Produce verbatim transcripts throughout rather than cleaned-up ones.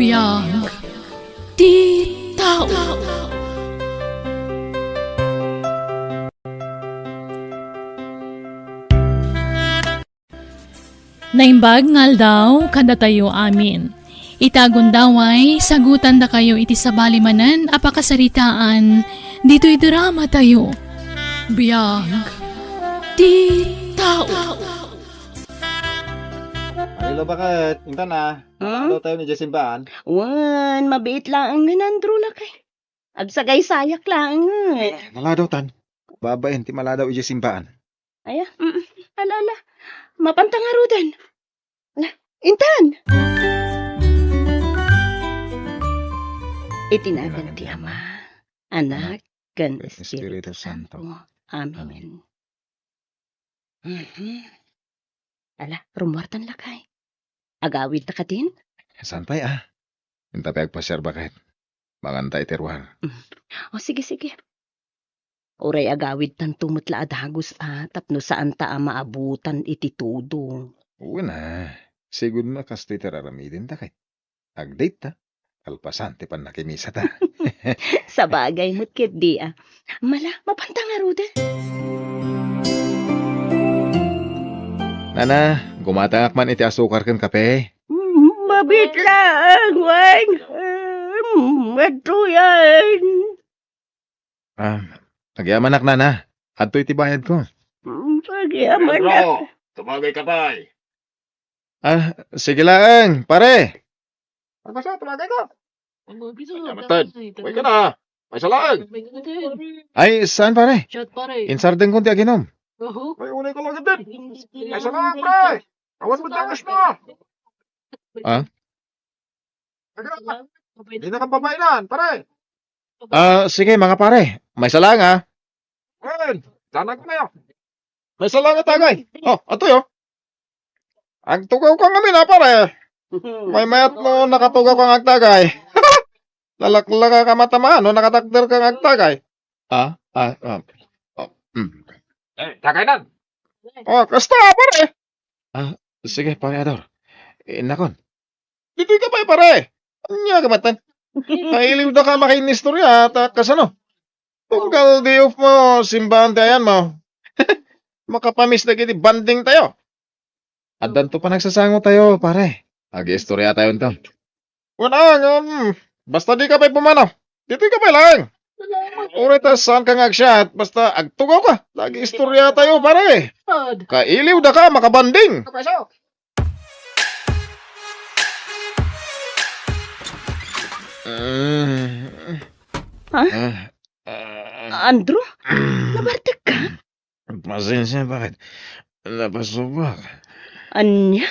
Biag ti tao. Naimbag nga aldaw kadatayo amin. Ita a gundaway, sagutandakayo iti sabali manen a pakasaritaan ditoy dramatayo. Biag ti tao. Ay, lo, baket? Intan a. Hmm? Ano tayo ni Jesimbaan? Wen, mabiit laeng nga nandro lakay. Agsagaysayak laeng. Maladaw tan. Babaen ti maladaw iti simbaan. Aya, mm, ala, ala. Mapanta ngaruden. Ala, intan. Iti nagan ti Ama, Anak, ken Espiritu Santo. Amen. Mhm. Ala, rummuartan lakay. Agawidta kadin? Saan pay, a? Inta pay agpasiar baket. Manganta iti ruar. Mm. O, sige, sige. Uray agawidtanto met la a dagus, a, tapno saanta a maabutan iti tudong. Wen a, sigud a kastoy ti ar-aramidenta ket agdate ta. Kalpasan ti pannakimisata. Sabagay met ketdi, a. Ala, mapanta ngaruden. Nana, gumatangak man iti asukar ken kape. Mm, mabiit laeng, wen. Mm, adtoyen. Ah, agyamanak, nana. Adtoy ti bayadko. Mm, agyamanak. Pedro, tumagayka pay. Ah, sige laeng, pare. Ano ba siya? Tumagayka. Ay, matad. Uy ka na. Maysa laeng. Ay, saan, pare? Shot, pare. Insardengko ti aginom. Oho. Ay, unay ka lang din. Maysa laeng, pre. Awan mo danas mo. Ah? Di na kang babae nan, pare. Ah, sige, mga pare. Maysa lang, ah. Wen, danag na. Maysa lang nga tagay. Oh, ato yo. Agtugaw ka ngamin, ah, pare. Maymayat no nakatugaw ka nga agtagay. Nalaklaka ka matamaan no nakatakder ka nga agtagay. Ah, ah, ah. Oh, mm. Eh, tagay nan. Oh, kasta, pare. Ah, sige, pare Ador. Innakon. Ditoy ka pay, pare. Ania ka met? Nailiw da ka makainistorya, ta kasano? Tunggal di off mo, simbaan ti ayan mo. Makapamiss dagiti banding tayo. Addanto panagsasango tayo, pare. Ag-istorya tayo nto. Wala, um, basta di ka pay pumanaw. Ditoy ka pay lang. Uray ta saan ka nga agsiat, basta agtugaw ka. Nag-istorya tayo, pare. Kailiw da ka, makabanding. Ah. Ha? Ah, ah. Andrew? Nabartek ka? Pasensya, bakit? Napasubak. Ania?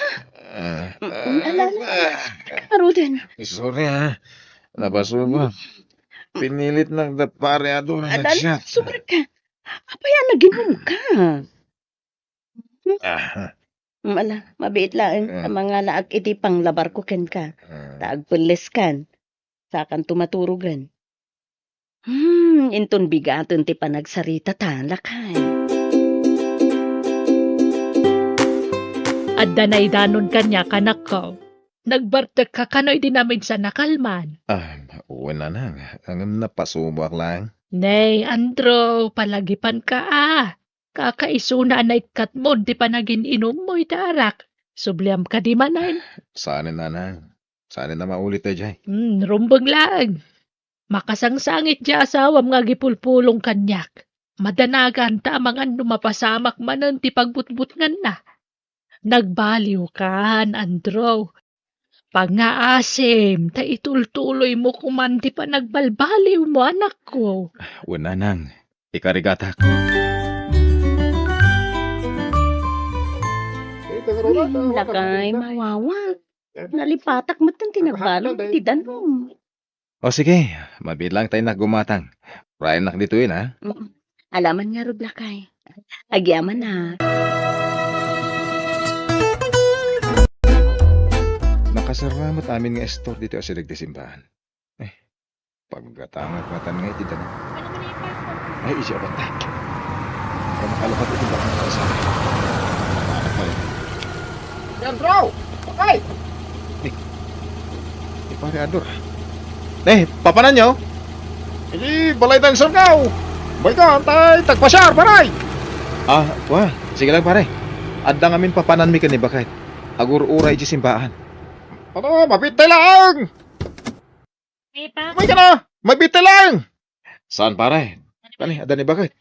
Ah, mm, ala, ala, ala. Ah. Aruden. Sorry, ha. Napasubak. Pinilit na da pare ato na nagsiat. Sobra ka. Apay a naginom ka? Ah. Mm, ala, mabiit laeng ta mangalaak iti panglabarko kenka. Ah. Ta agpelleskan. Sakanto maturogen. Hmm, inton bigaten ti panagsarita ta, lakay. Adda naidanon kaniak, anakko. Nagbartek ka kano idi naminsan a kalman? Ah, wen, nanang. Ngem napasubak lang. Nay, Andrew, palagipan ka, a. Kakaisuna a naikkatmon ti panagin-inummo iti arak. Subliam kadi manen? Saanen, nanang. Saanen a maulit daydiay. Hmm, rumbeng laeng. Makasangsangit ti asawam nga agipulpulong kaniak. Madanagan ta amangan no mapasamak manen ti pagbutbutnganna. Nagbaliwkan, Andrew. Pangngaasim, ta itultuloymo koman ti panagbalbaliwmo, anakko. Wen, nanang, ikarigatak. Ay, lakay, mawawa. Nalipatak met ti nagbalon iti danum. O sige, mabiit lang ta innak gumatang. Urayennak ditoy, a. Mm. Ala man ngarud, lakay. Agyamanak. Nakasarra met amin nga istor ditoy asideg ti simbaan. Eh, paggatangak ngatan nga iti danum. Ay, isya batta. Ay, makalukat iti bakang kalsada. Anak mo yan. Yan, bro! Okay! Eh, eh, Pare Ador. Eh, papananyo? Idi, balay dayta nga surgaw. Bay ka, antay, tagpasiar, pare. Ah, wa, sige lang, pare. Adda ngamin papananmi ken ni Bakay. Agur-uray iti simbaan. Ano, mabiit tay laeng. May pa? May ka na! Mabiit tay laeng! Saan, pare? Kani, adda ni Bakay.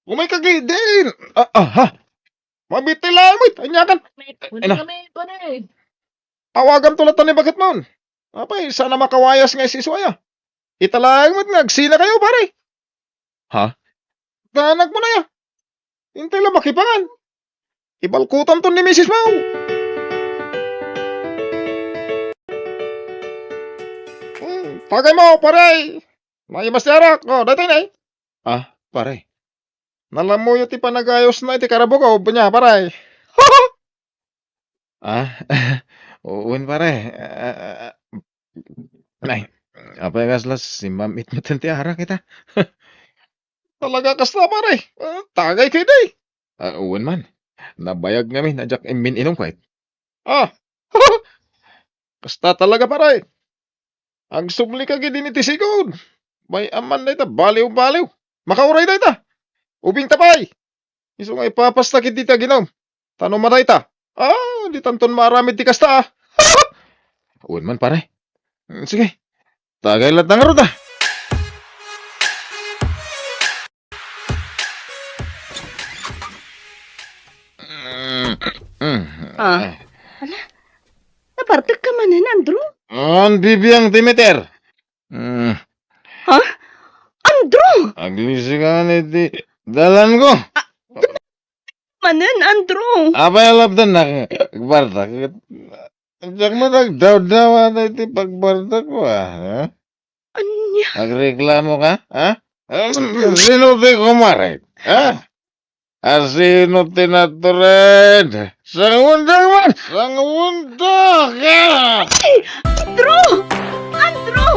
Umay ka, gidin! Ah, ah, ha? Mabiit tay laeng, wait, anya kan? May, Ay, na. Kami, pare. Awaganto latta ni Bakay mon. Apay, sana makawayas nga isisuaya. Ita laeng met nga agsinakayo, pare. Ha? Danagmo na ya. Intay la makipangan. Ibalkutanto ni misis mo. Hmm, tagaymo, pare. Maimas ti arak. O, daytoy na, eh. Ah, pare. Nalamoyo ti panagayosna iti karabuko, ania, pare. Ah, wen, pare. Ah, ah, ah. Nay, apay kasla simmam-it met ti arak ita? Talaga kasta, pare. Ah, tagay kadi. Ah, wen man. Nabayag ngamin a diak immin-inum ket. Ah. Kasta talaga, pare. Agsubli ka gidin iti sigud. Bay-am man dayta, baliw-baliw. Makauray dayta. Ubingta pay. Isu nga ipapasta ket dita ginum. Ta no madayta. Ah, ditanton maaramid ti kasta, ah. Wen man, pare. Mm, sige. Tagay latta ngarud, ah. Mm, mm, Ah. eh. Ala, nabartek ka manen, Andrew? On, bibiang ti meter. Mm. Ha? Andrew! Aglisi ka nga iti dalan ko. Manen, Andrew! Apay a lapdan na, bardak. Diak man agdawdawa na iti pagbardak ko, ah, ha? Ania? Agreklamo ka, ha? Sino ti kumarek, ha? Asino ti natured? Sangawondak man! Sangawondak! Ah! Ay! Andrew! Andrew!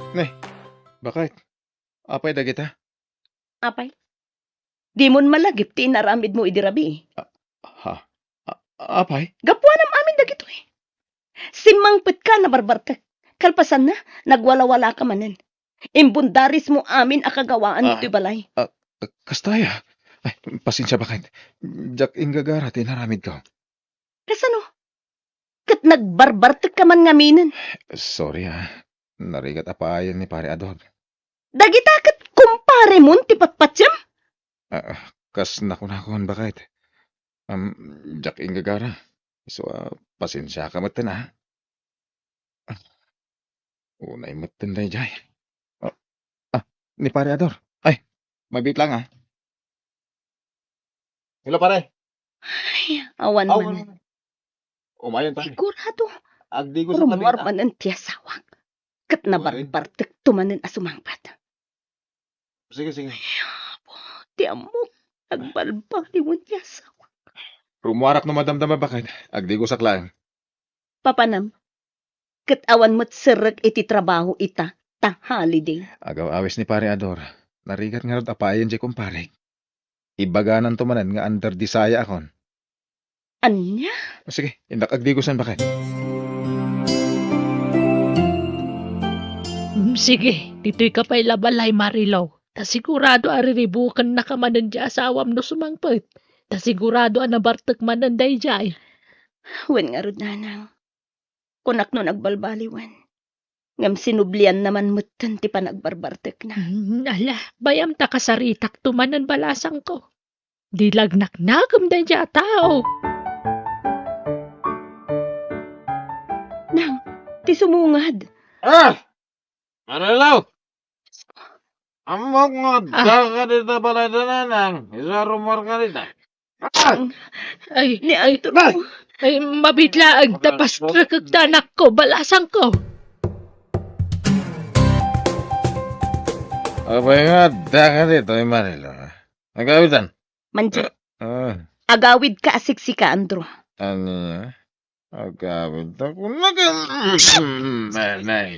Ne, bakit? Apay dagita? Apay? Dimon malagip ti inaramidmo idi rabii. Ah, ha? A-, apay? Gapuanam amin dagitoy. Simmangpetka a nabarbartek. Kalpasanna, nagwalawalaka manen. Imbundarismo amin a kagawaan Ah, ditoy balay. Ah, kasta aya? Ay, pasensia, bakit? Diak inggagara ti inaramidko. Kasano? Ket nagbarbartekka man ngaminen. Sorry, ah. Narigat a paayen ni Pare Ador. Dagita ket kumparemon ti patpatiam? Ah, kas nakunakon, bakit? Am, diak inggagara. Isu a, pasensiaka metten, ah. Ah, unay metten daydiay. Ah, ah, ni Pare Ador. Ay, mabiit lang, ah. Hello, pare. Ay, awan Aw, man. Umayon, pare. Sigurado. Agdigo sa tabi, Rummuar ah. Manen ti asawak. Ket Uy. Nabarbartekto manen a sumangpet. Sige, sige. Ay, apo, ti ammok. Nagbalbaliwen ti asawak. Rummuarak no madamdama, bakit? Agdigosak laeng. Papanam. Ket awan met serrek iti trabaho ita, ta holiday. Agaw-awis ni Pare Ador. Narigat ngarud a paayen diay kumparek. Ibagananto manen nga under the sayaakon. Ania? Sige, indak agdigosan, bakit? Mm, sige, ditoyka pay la balay, Marilou. Ta sigurado a riribukennaka manen diay asawam no sumangpet. Ta sigurado a nabartek manen daydiay. Wen ngarud, nanang. Kunak no nagbalbaliwen. Ngem sinublianna man metten ti panagbarbartekna. Mm, ala, bay-am ta kasaritakto manen balasangko. Di lagnaknakem daydiay a tao. Nang, ti sumungad. Ah! Marilou! Ammok nga Ah. Adda ka dita balay da, nanang. Isu a rummuarka dita. Ah! Ay, Ni ay, Arturo. Nay! Ay, mabiit laeng ta pastrekek ta anakko, balasangko. Apay nga adda ka dita, Marilou, ah? Agawidan. Manjay. Ah. Agawidka a siksika, Andrew. Ania? Agawid ta kunaka. Nay, nay.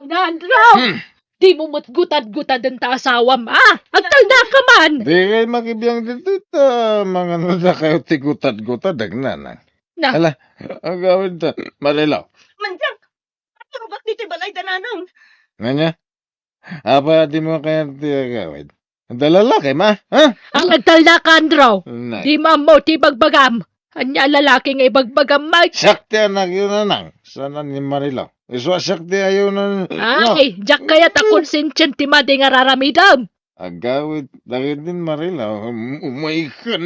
Andrew! Hmm. Dimo met gutad-gutaden ta asawam, a? Agtalnaka man! Dikay makibiang ditoy ta manganadakayo ti gutad-gutad, agnana. Na. Ala, agawid ta, Marilaw. Mandiak! Agawid ditoy balay da nanang. Ania? Apay a dimo kayat ti agawid? Adda lalakim, a? Ha? Agtalnaka, Andrew. Nay. Dimo ammo ti ibagbagam. Ania a lalaki nga ibagbagam, Mike? Siak ti anakyo, nanang. Saan ni Marilaw? Isu a siak ti ayonan. Ay, diak kayat a konsensyen ti madi nga raramidem. Agawid dagiti Marilaw. Um, umay ka.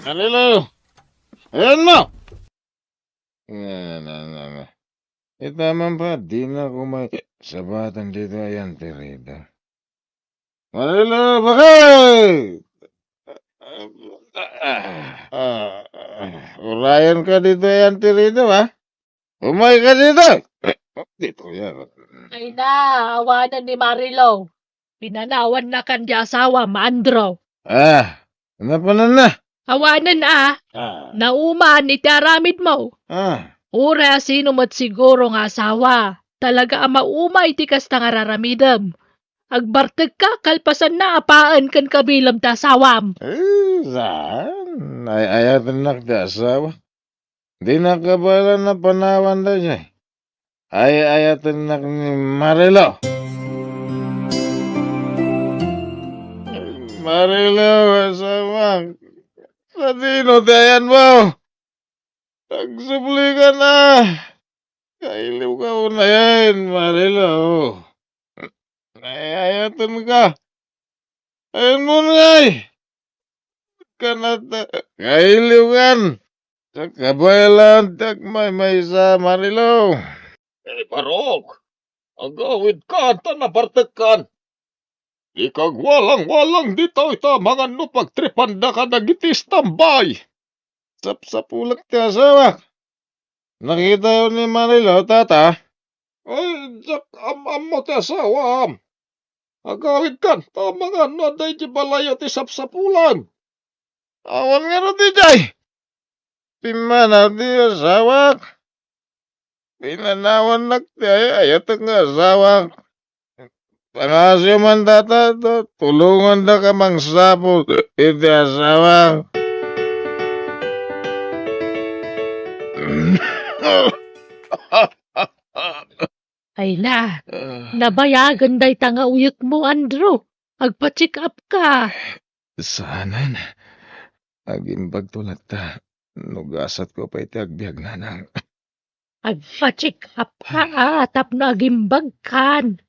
Marilaw! Ayan mo! Nga, nga, nga, nga. Ita man pa, dinak umay sabatan ditoy ayan ti Rida. Marilaw, bakit? Ah, ah, ah, urayan ka ditoy ayan ti Rida, ha? Umay ka dito. Dito yan. Ay na, awanan ni Marilaw. Pinanawannakan ti asawam, Andrew. Ah, napanan na. Awanen a, ah, nauman iti aramidmo. Ah. Uray a sino met siguro nga asawa, talaga a mauma iti kasta nga raramidem. Agbartekka kalpasanna a paen ken kabilem ti asawam. Eh, saan? Ay-ayatennak ti asawa. Dinak kabaelan a panawan daydiay. Ay-ayatennak ni Marilaw. Marilaw, asawak. Sadino ti ayanmo? Agsublikan a. Kailiwka unayen, Marilaw. Ay-ayatenka. Ayanmo ngay. Kanata, kailiwkan. Sa kabaelan ti agmaymaysa, Marilaw. Eh, barok, agawidkan ta nabartekkan. Ikagwalangwalang ditoy ta mangan no pagtripanda kadagiti istambay. Sapsapulek ti asawak. Nakitayo ni Marilaw, tata? Ay, diak am-ammo ti asawam. Agawidkan, ta mangan no adda idiay balay ti sapsapulan. Awan ngarud idiay. Pimmanaw ti asawak. Pinanawannak ti ay-ayatek nga asawak. Pangasyo man data, ta tulongandaka mangsapul iti asawak. Ay na, nabayagen dayta nga uyekmo, Andrew. Agpa-check up ka. Saanen. Agimbagto latta no gasatko pay ti agbiag, nanang. Agpa-check up ka, a, tapno agimbagkan.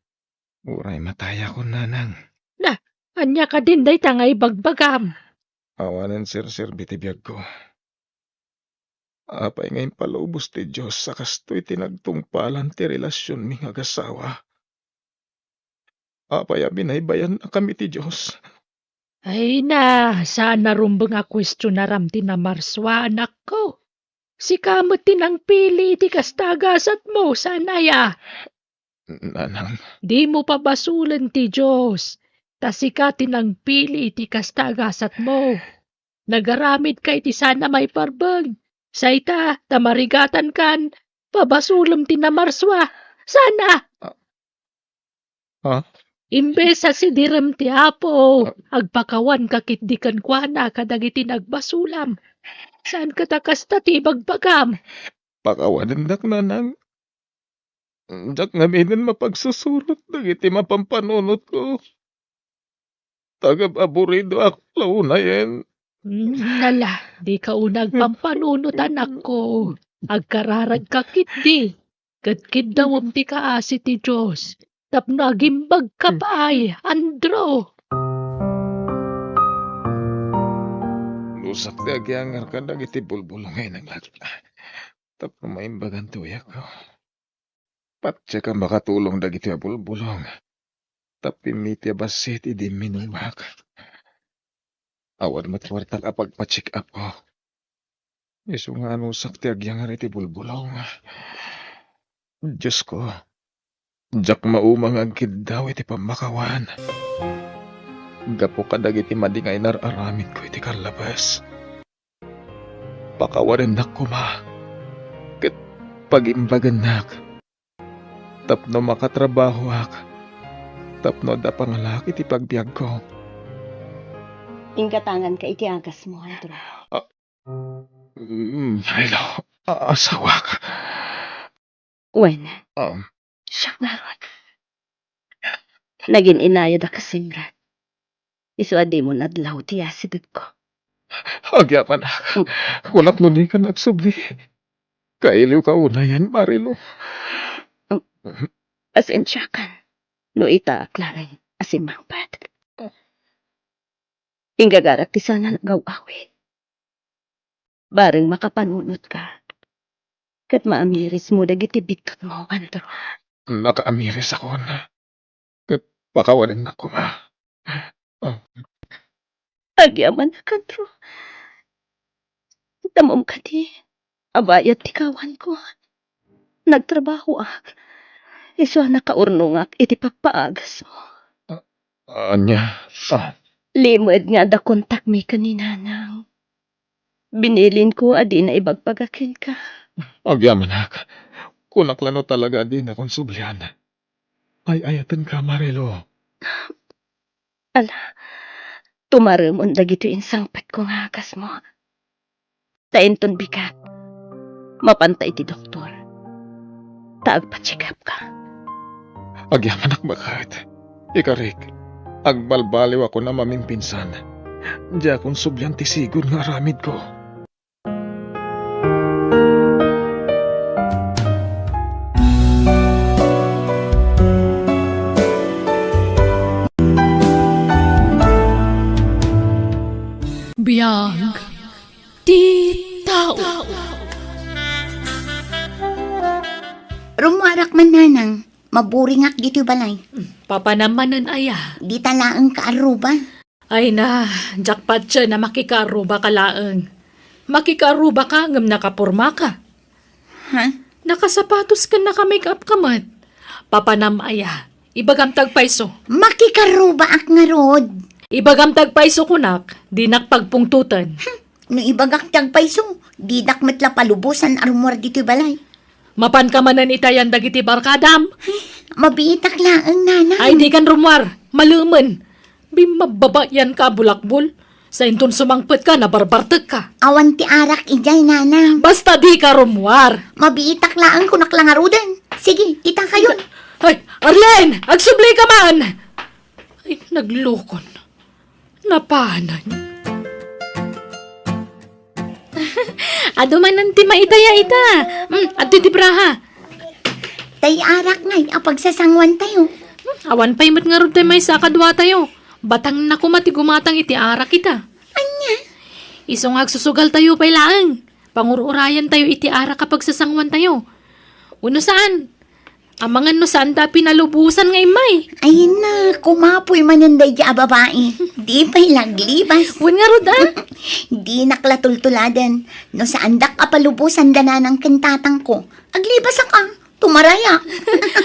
Uray matayakon, nanang. Na, ania kadin dayta nga ibagbagam? Awanen serserbi ti biagko. Apay nga impalubos ti Dios a kastoy ti nagtungpalan ti relasionmi nga agasawa? Apay a binaybayannakami ti Dios? Ay na, saan a rumbeng a kuestionaram ti namarsua, anakko. Sika met ti nangpili iti kasta a gasatmo, saan aya? Nanang. Dimo pabasolen ti Dios, ta sika ti nangpili iti kasta a gasatmo. Nagaramidka iti saan a maiparbeng. Sa ita, ta marigatankan, pabasolem ti namarsua. Saan a? Ah. Ha? Imbes a sidirem ti Apo, ah, agpakawanka ketdi kenkuana kadagiti nagbasolam. Saan ket a kasta ti ibagbagam? Pakawanendak, nanang. Diak ngaminen mapagsusurot dagiti mapampanunotko. Tagab-aburidoak la unayen. Mm, nala, dika unay agpampanunot, anakko. Agkararagka ketdi, ket kiddawem ti kaasi ti Dios, tapno agimbagka pay, Andrew. Nusak ti agiyangar kadagiti bulbulong nga inaglatka, tapno maimbagan ti uyekko. Patse ka makatulong dagiti a bulbulong. Tapno immitti a bassit idi imminubak. Awan met kuartak a pagpa-check up ko. Isu nga anusak ti agyangar iti bulbulong. Diosko, diak mauma nga agkiddaw iti pammakawan. gapu kadagiti madi nga inar-aramidko iti kallabes. Pakawanennak koma ket pagimbagennak tapno makatrabahoak, tapno adda pangalaak iti pagbiagko. Inggatanganka iti agasmo, Andrew. Ah, mm, Marilo, a-, asawak. Wen, Um, siak ngarud. Nagin-inayad a kasimrek. Isu a dimo nadlaw ti asidegko. Agyamanak. Mm. Kunak no dika agsubli. Kailiwka unayen, Marilo. Mm. Pasensiakan no itaak laeng a simmangpet. Inggagarak ti saan a nagaw-awid. Bareng makapanunotka ket maamirismo dagiti bittutmo, Andrew. Nakaamirisakon. Ket pakawanennak koma. Ah. Agyamanak, Andrew. Ammom kadi a bayat ti kawanko. Nagtrabahoak. Isu a nakaurnongak iti pappaagasmo. Ah, ania? Ah. Limed nga adda kontakmi ken ni Nanang. Binilinko a dina ibagbaga kenka. Agyamanak. Kunak la no talaga a dina kon sublian. Ay-ayatenka, Marilo. Ala, tumaremon dagitoy insangpetko nga agasmo. Ta inton bigat, mapanta iti doktor. Ta agpa-check up ka. Agyamanak baket. Ikarik, agbalbaliw a kuna mamimpinsan. Diakon sublian ti sigud nga aramidko. Biag ti tao. Rummuarak man, Nanang. Maburingak ditoy balay. Papanam manen aya? Dita laeng kaarruba. Ay na, diak patien a makikaarrubaka laeng. Makikaarrubaka ngem nakapormaka. Ha? Nakasapatos ken naka-make-up ka met. Papanam aya? Ibagam ti agpayso. Makikaarrubaak ngarud. Ibagam ti agpayso kunak, dinak pagpungtoten. Hmm, no ibagak ti agpayso, didak met la palubosan a rummuar ditoy balay. Mapanka manen itayan dagiti barkadam? Ay, mabiitak laeng, Nanang. Ay, dikan rummuar. Malemen. Bimmababaianka a bulakbol. Sainton sumangpetka, nabarbartekka. Awan ti arak idiay, Nanang. Basta dika rummuar. Mabiitak laeng kunak la ngaruden. Sige, kitakayon. Ay, Arlene! Agsublika man! Ay, naglukon. Napanen. Adu manen ti maitaya ita. Mm, adtoy ti braha. Tay arak ngay a pagsasanguantayo. Hmm, awan pay met ngarud tay maysa a kaduatayo. Batangna koma ti gumatang iti arak ita. Ania? Isu nga agsusugaltayo pay laeng. Pangur-urayantayo iti arak a pagsasanguantayo. Wenno saan? Amangan no saanda a pinalubosan nga immay. Ay na, kumapoy manen daydi a babai. Di pay laglibas. Wen ngarud, a? Dinak la tultuladen. No saandak a palubosan da nanang ken tatangko, aglibasak a. Tumarayak.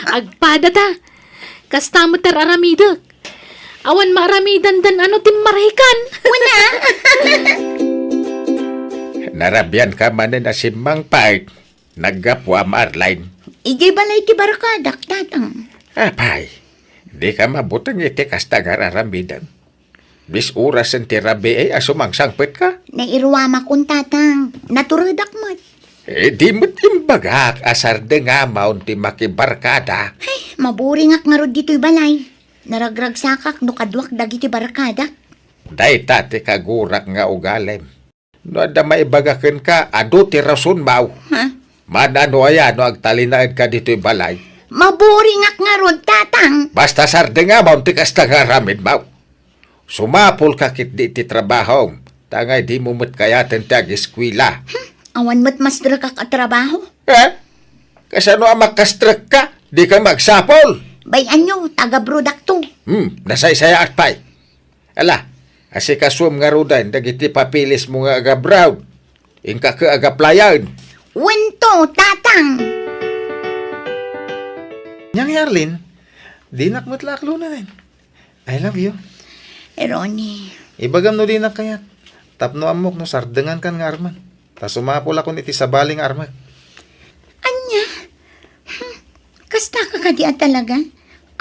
Agpada ta. Kasta met ti ar-aramidek. Awan maaramidandan a no timmarahikan. Wen a. Narabianka manen a simmangpet. Naggapuam, Arline. Idiay balay ti barkadak, Tatang. Apay, dika mabuteng iti kasta nga ar-aramidem. Bis-orasen ti rabii a sumangsangpetka? Nairuamakon, Tatang. Naturedak met. Eh, di met imbagak a sardengamon ti makibarkada. Ay, maburingak ngarud ditoy balay. Naragragsakak no kaduak dagiti barkadak. Dayta ti kagurak nga ugalem. No adda maibaga kenka, adu ti rasonmaw. Ha? Mano aya no agtalinaedka ditoy balay? Maburingak ngarud, Tatang. Basta sardengamon ti kasta nga aramidmaw. Sumapulka ketdi iti trabahom, ta ngay dimo met kayaten ti ageskuela. Hmm, awan met mastrekak a trabaho. Eh? Kasano a makastrekka? Dika magsapul? Bay-anyo, taga-abroadakto. Hmm, nasaysayaat pay. Ala, asikasuem ngaruden dagiti papeles mo nga agabroad. Inka ket agaplayan. Wen to, Tatang! Ania ngay, Arlene, dinak met la aklunen. I love you. Ronnie. Ibagam no dinak kayat. Tapno ammok no sardengankan nga armen. Ta sumapulakon iti sabali nga armek. Ania? Hmm, kasta ka kadi a talaga?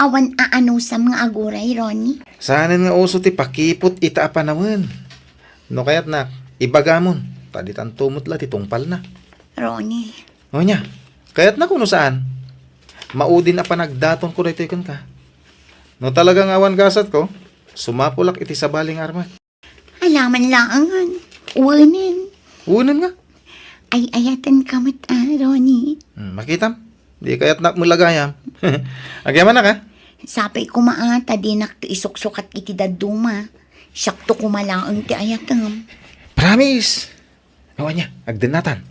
Awan aanusam nga aguray, Ronnie? Saanen nga uso ti pakiput ita a panawen. No kayatnak, ibagamon. Ta ditanto met la ti tungpalna. Ronnie. O nia, kayatnak wenno saan? Maudin a panagdatonko daytoy kenka. No talaga nga awan gasatko, sumapulak iti sabali nga armek. Alaman laengen. Wenen. Wenen nga? Ay-ayatenka met, ah, Ronnie. Hmm, makitam? Di kayatnak met la gayam. Agyamanak, ah? Sapay koma, ah, ta dinakto isuksukat iti dadduma. Siakto koma laeng ti ayatem. Promise! Awan nia, agdennatan.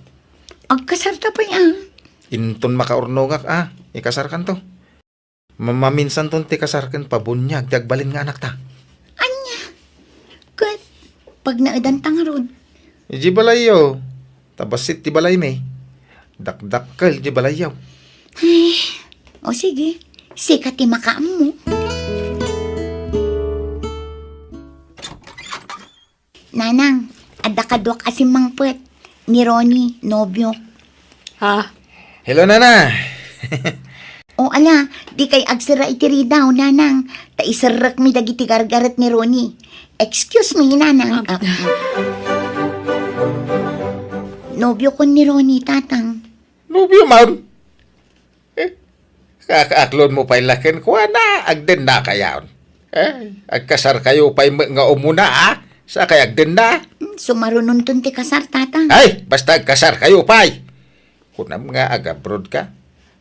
Agkasarta pay, ah. Inton makaurnongak, ah, ikasarkanto. Mamaminsanton ti kasar ken pabuniag ti agbalin nga anakta. Ania? Ket pagnaedanta ngarud? Idiay balayyo. Ta bassit ti balaymi. Dakdakkel diay balayyo. Ay, o sige. Sika ti makaammo. Nanang, adda kaduak a simmangpet ni Ronnie, nobiok. Ha? Hello, Nana. O ala, dikay agserra iti ridaw, Nanang, ta iserrekmi dagiti gargaret ni Ronnie. Excuse me, Nanang. Ah. Ah, mm. Nobiokon ni Ronnie, Tatang. Nobio man? Eh, kakaaklonmo pay la kenkuana, agdennakayon. Eh, agkasarkayo pay met nga umuna, a? Sakay agdenna. Hmm, sumarunonton ti kasar, Tatang. Ay, basta agkasarkayo pay. Kunam nga agabrodka.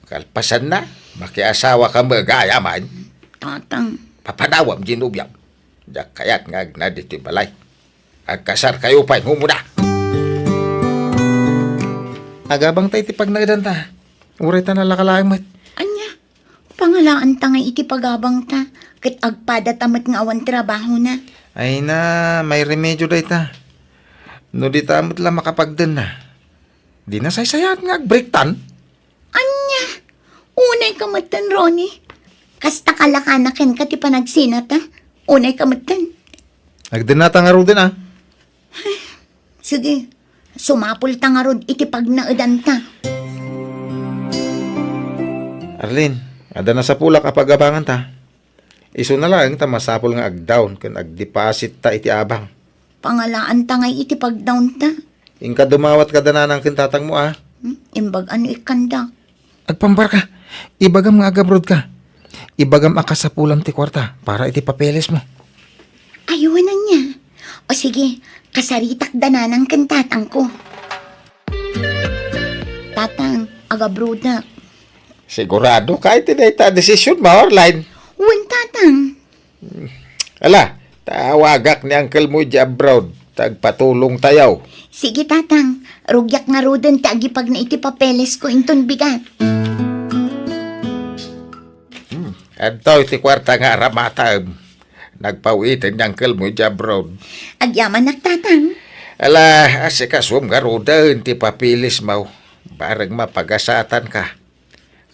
Kalpasanna, makiasawaka met gayam. Tatang. Papanawam diay nobiam. Diak kayat nga agna ditoy balay. Agkasarkayo pay nga umuna. Agabangta iti pagnaedanta. Uray ta nalaka laeng met. Ania? Pangalaanta ngay iti pagabangta, ket agpadata met nga awan trabahona. Ay na, mairemedio dayta. No dita met la makapagdenna, di nasaysayaat nga agbreaktan. Ania? Unayka metten, Ronnie. Kasta kalakana kenka ti panagsinata. Unayka metten. Agdennata ngaruden, a? Sige, sumapulta ngarud iti pagnaedanta. Arlene, adda nasapulak a pagabanganta. Isuna laeng ta masapul nga agdown ken agdepositta iti abang. Pangalaanta ngay iti pagdownta. Inka dumawat kada nanang ken tatangmo, a? Hmm? Imbag-an no ikkandak. Agpambarka. Ibagam nga agabrodka. Ibagam a kasapulam ti kuarta para iti papelesmo. Ay, wen ania. O sige, kasaritak da nanang ken tatangko. Tatang, agabrodak. Siguradoka iti dayta a desisionmo, Arlene? Wen, Tatang. Ala, tawagak ni unclemo idiay abroad, ta agpatulongtayo. Sige, Tatang. Rugiak ngaruden ti agipagna iti papelesko inton bigat. Hmm, adtoy ti kuarta nga aramatem. Nagpaw-iten ni unclemo idiay abroad. Agyamanak, Tatang. Ala, asikasuem ngaruden ti papelesmo. Bareng mapagasatanka.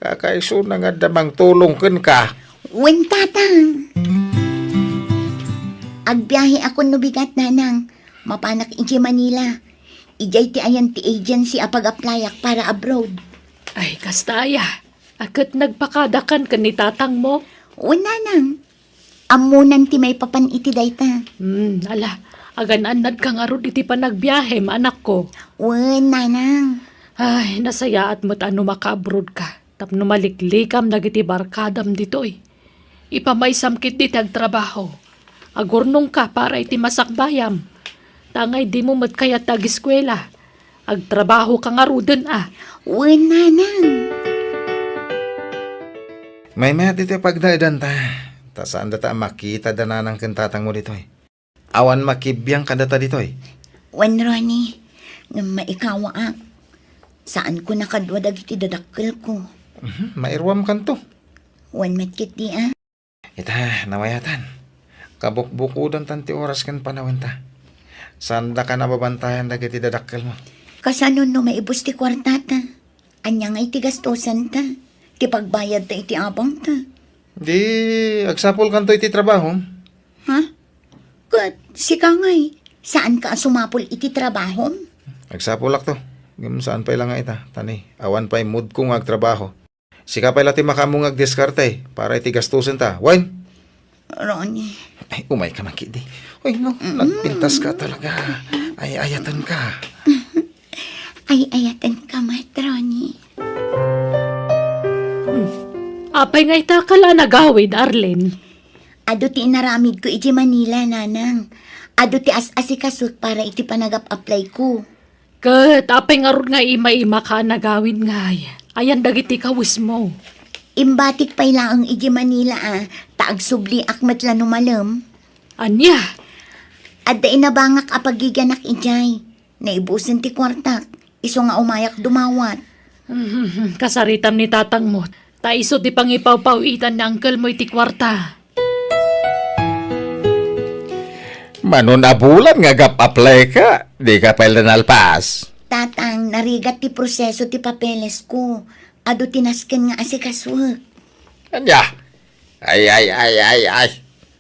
Kakaisuna nga adda mangtulong kenka. Wen, Tatang. Agbiaheakon no bigat, Nanang. Mapanak idiay Manila. Idiay ti ayan ti agency a pag-applyak para abroad. Ay, kasta aya. A ket nagpakadakan ken ni tatangmo? Wen, Nanang. Ammonan ti maipapan iti dayta. Hmm, ala, agan-annadka ngarud iti panagbiahem, anakko. Wen, Nanang. Ay, nasayaat met a no maka-abroad ka, tapno maliklikam dagiti barkadam ditoy. Ipamaysam ketdi ti agtrabaho. Agurnongka para iti masakbayam. Ta angay dimo met kayat ti ageskuela. Agtrabahoka ngaruden a. Wen, Nanang. Maymayat ditoy pagnaedanta. Ta saan data a makita da nanang ken tatangmo ditoy. Awan makibiang kadata ditoy. Wen, Ronnie, ngem maikawaak. Saanko nakadua dagiti dadakkelko. Mhm, mairuamkanto. Wen met ketdi a. Ita, namayatan. Kabukbukodantan ti oras ken panawenta. Saandaka nababantayan dagiti dadakkelmo. Kasano no maibus ti kuartata? Ania nga iti gastosanta? Ti pagbayadta iti abangta? Di, agsapulkanto iti trabahom. Ha? Sika ngay, saanka a sumapul iti trabahom? Agsapulakto. Ngem saan pay la nga ita, ta ni, awan pay moodko nga agtrabaho. Sika pay la ti makaammo nga agdiskarte para iti gastosenta. Wen? Ronnie. Ay, umayka man ketdi. Uy, no, Mm. nagpintaska talaga. Ay, ayatenka. Ay, ayatenka met, Ronnie. Apay nga ita ka la nagawid, Arlene? Adu ti inaramidko iti Manila, Nanang. Adu ti as-asikasok para iti panagap-applyko. Ket apay ngarud nga ima-imaka a nagawid ngay? Ayan dagiti kawesmo. Imbatik pay laeng iti Manila a, ta agsubliak met la no malem. Ania? Adda inabangak a pagiganak idiay. Naibusen ti kuartak, isu nga umayak dumawat. Kasaritam ni tatangmo, ta isu ti pangipawpaw-itan ni angkelmo iti kuarta. Mano a bulan nga agap-apply ka, di ka pay la nalpas? Tatang, narigat ti proseso ti papelesko. Adu ti nasken nga asikasuek. Ania? Ay, ay, ay, ay, ay.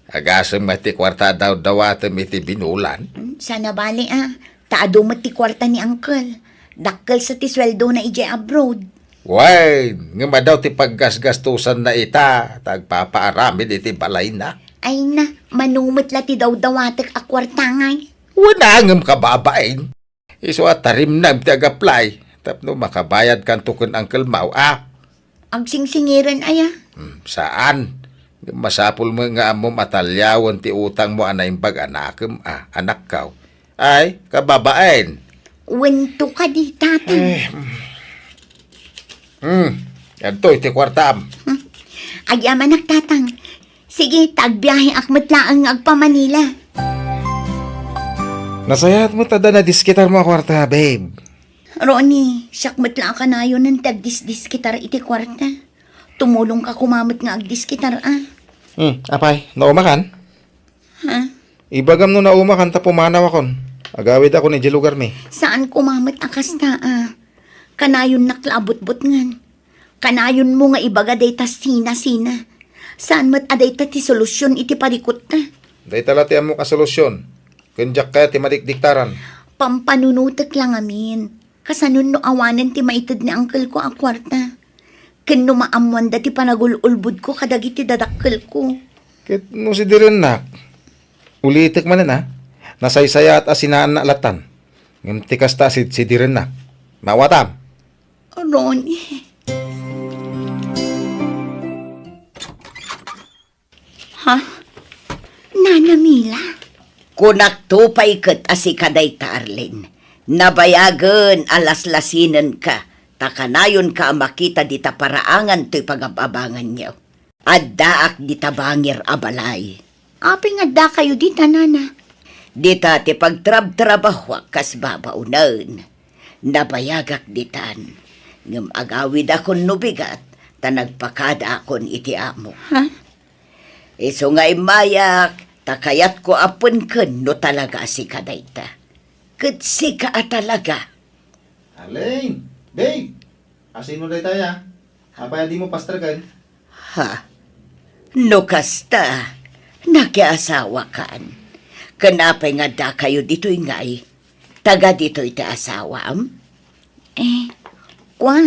Agasem met ti kuarta a dawdawatem iti binulan. Hmm, sana bali, a. Ta adu met ti kuarta ni Uncle. Dakkel sa ti sueldona idiay abroad. Wen, ngem adu ti paggasgastosanna ita, ta agpapaaramid iti balayna. Ay na, mano met la ti dawdawatek a kuarta ngay. Wen a, ngem kababain. Isu a tarimnam ti ag-apply tapno makabayadkanto ken Uncle Mau, a? Agsingsingiren aya? Hmm, saan. Masapul met nga ammom a taliawen ti utangmo a naimbag a nakem, a, anakko. Ay, kababain. Wen to kadi, Tatang. Eh, hmm. Hmm, adtoy ti kuartam. Hmm. Agyamanak, Tatang. Sige, ta agbiaheak met laeng nga agpa-Manila. Nasayaat met adda nadisketarmo a kuarta, babe. Ronnie, siak met la a kanayonen ti agdisdiskitar iti kuarta. Tumulongka koma met nga agdiskitar, a. Hmm, apay, naumakan? Ha? Ibagam no naumakan ta pumanawakon. Agawidakon idiay lugarmi. Saan koma met a kasta, a. Kanayonnak la a butbutngen. Kanayonmo nga ibaga dayta sina-sina. Saan met a dayta ti solusion iti parikutta. Dayta la ti ammok a solusion. Ken diak kayat ti madikdiktaran. Pampanunotek la ngamin. Kasano no awanen ti maited ni angkelko a kuarta? Ken no maammoanda ti panagul-ulbodko kadagiti dadakkelko. Ket no sidirennak, ulitek manen a, nasaysayaat a sinaanna lattan. Ngem ti kasta a sidsidirennak. Maawatam? Ronnie. Ha? Nana Mila? Kunakto pay ket a sika dayta, Arlene. Nabayagen a laslasinenka, ta kanayonka a makita dita paraangan toy pagab-abanganyo. Addaak dita bangir a balay. Apay nga addakayo dita, Nana? Dita ti pagtrabtrabahoak kas babaonen. Nabayagak ditan, ngem agawidakon no bigat, ta nagpakadaakon iti amo. Ha? Isu nga immayak, ta kayatko a penken no talaga a sika dayta. Ket sika a talaga. Arlene! Babe! Asino daytaya? Apay a dimo pastreken? Ha? No kasta, nakiasawakan. Ken apay nga addakayo ditoy ngay? Taga ditoy ti asawam? Eh, kua,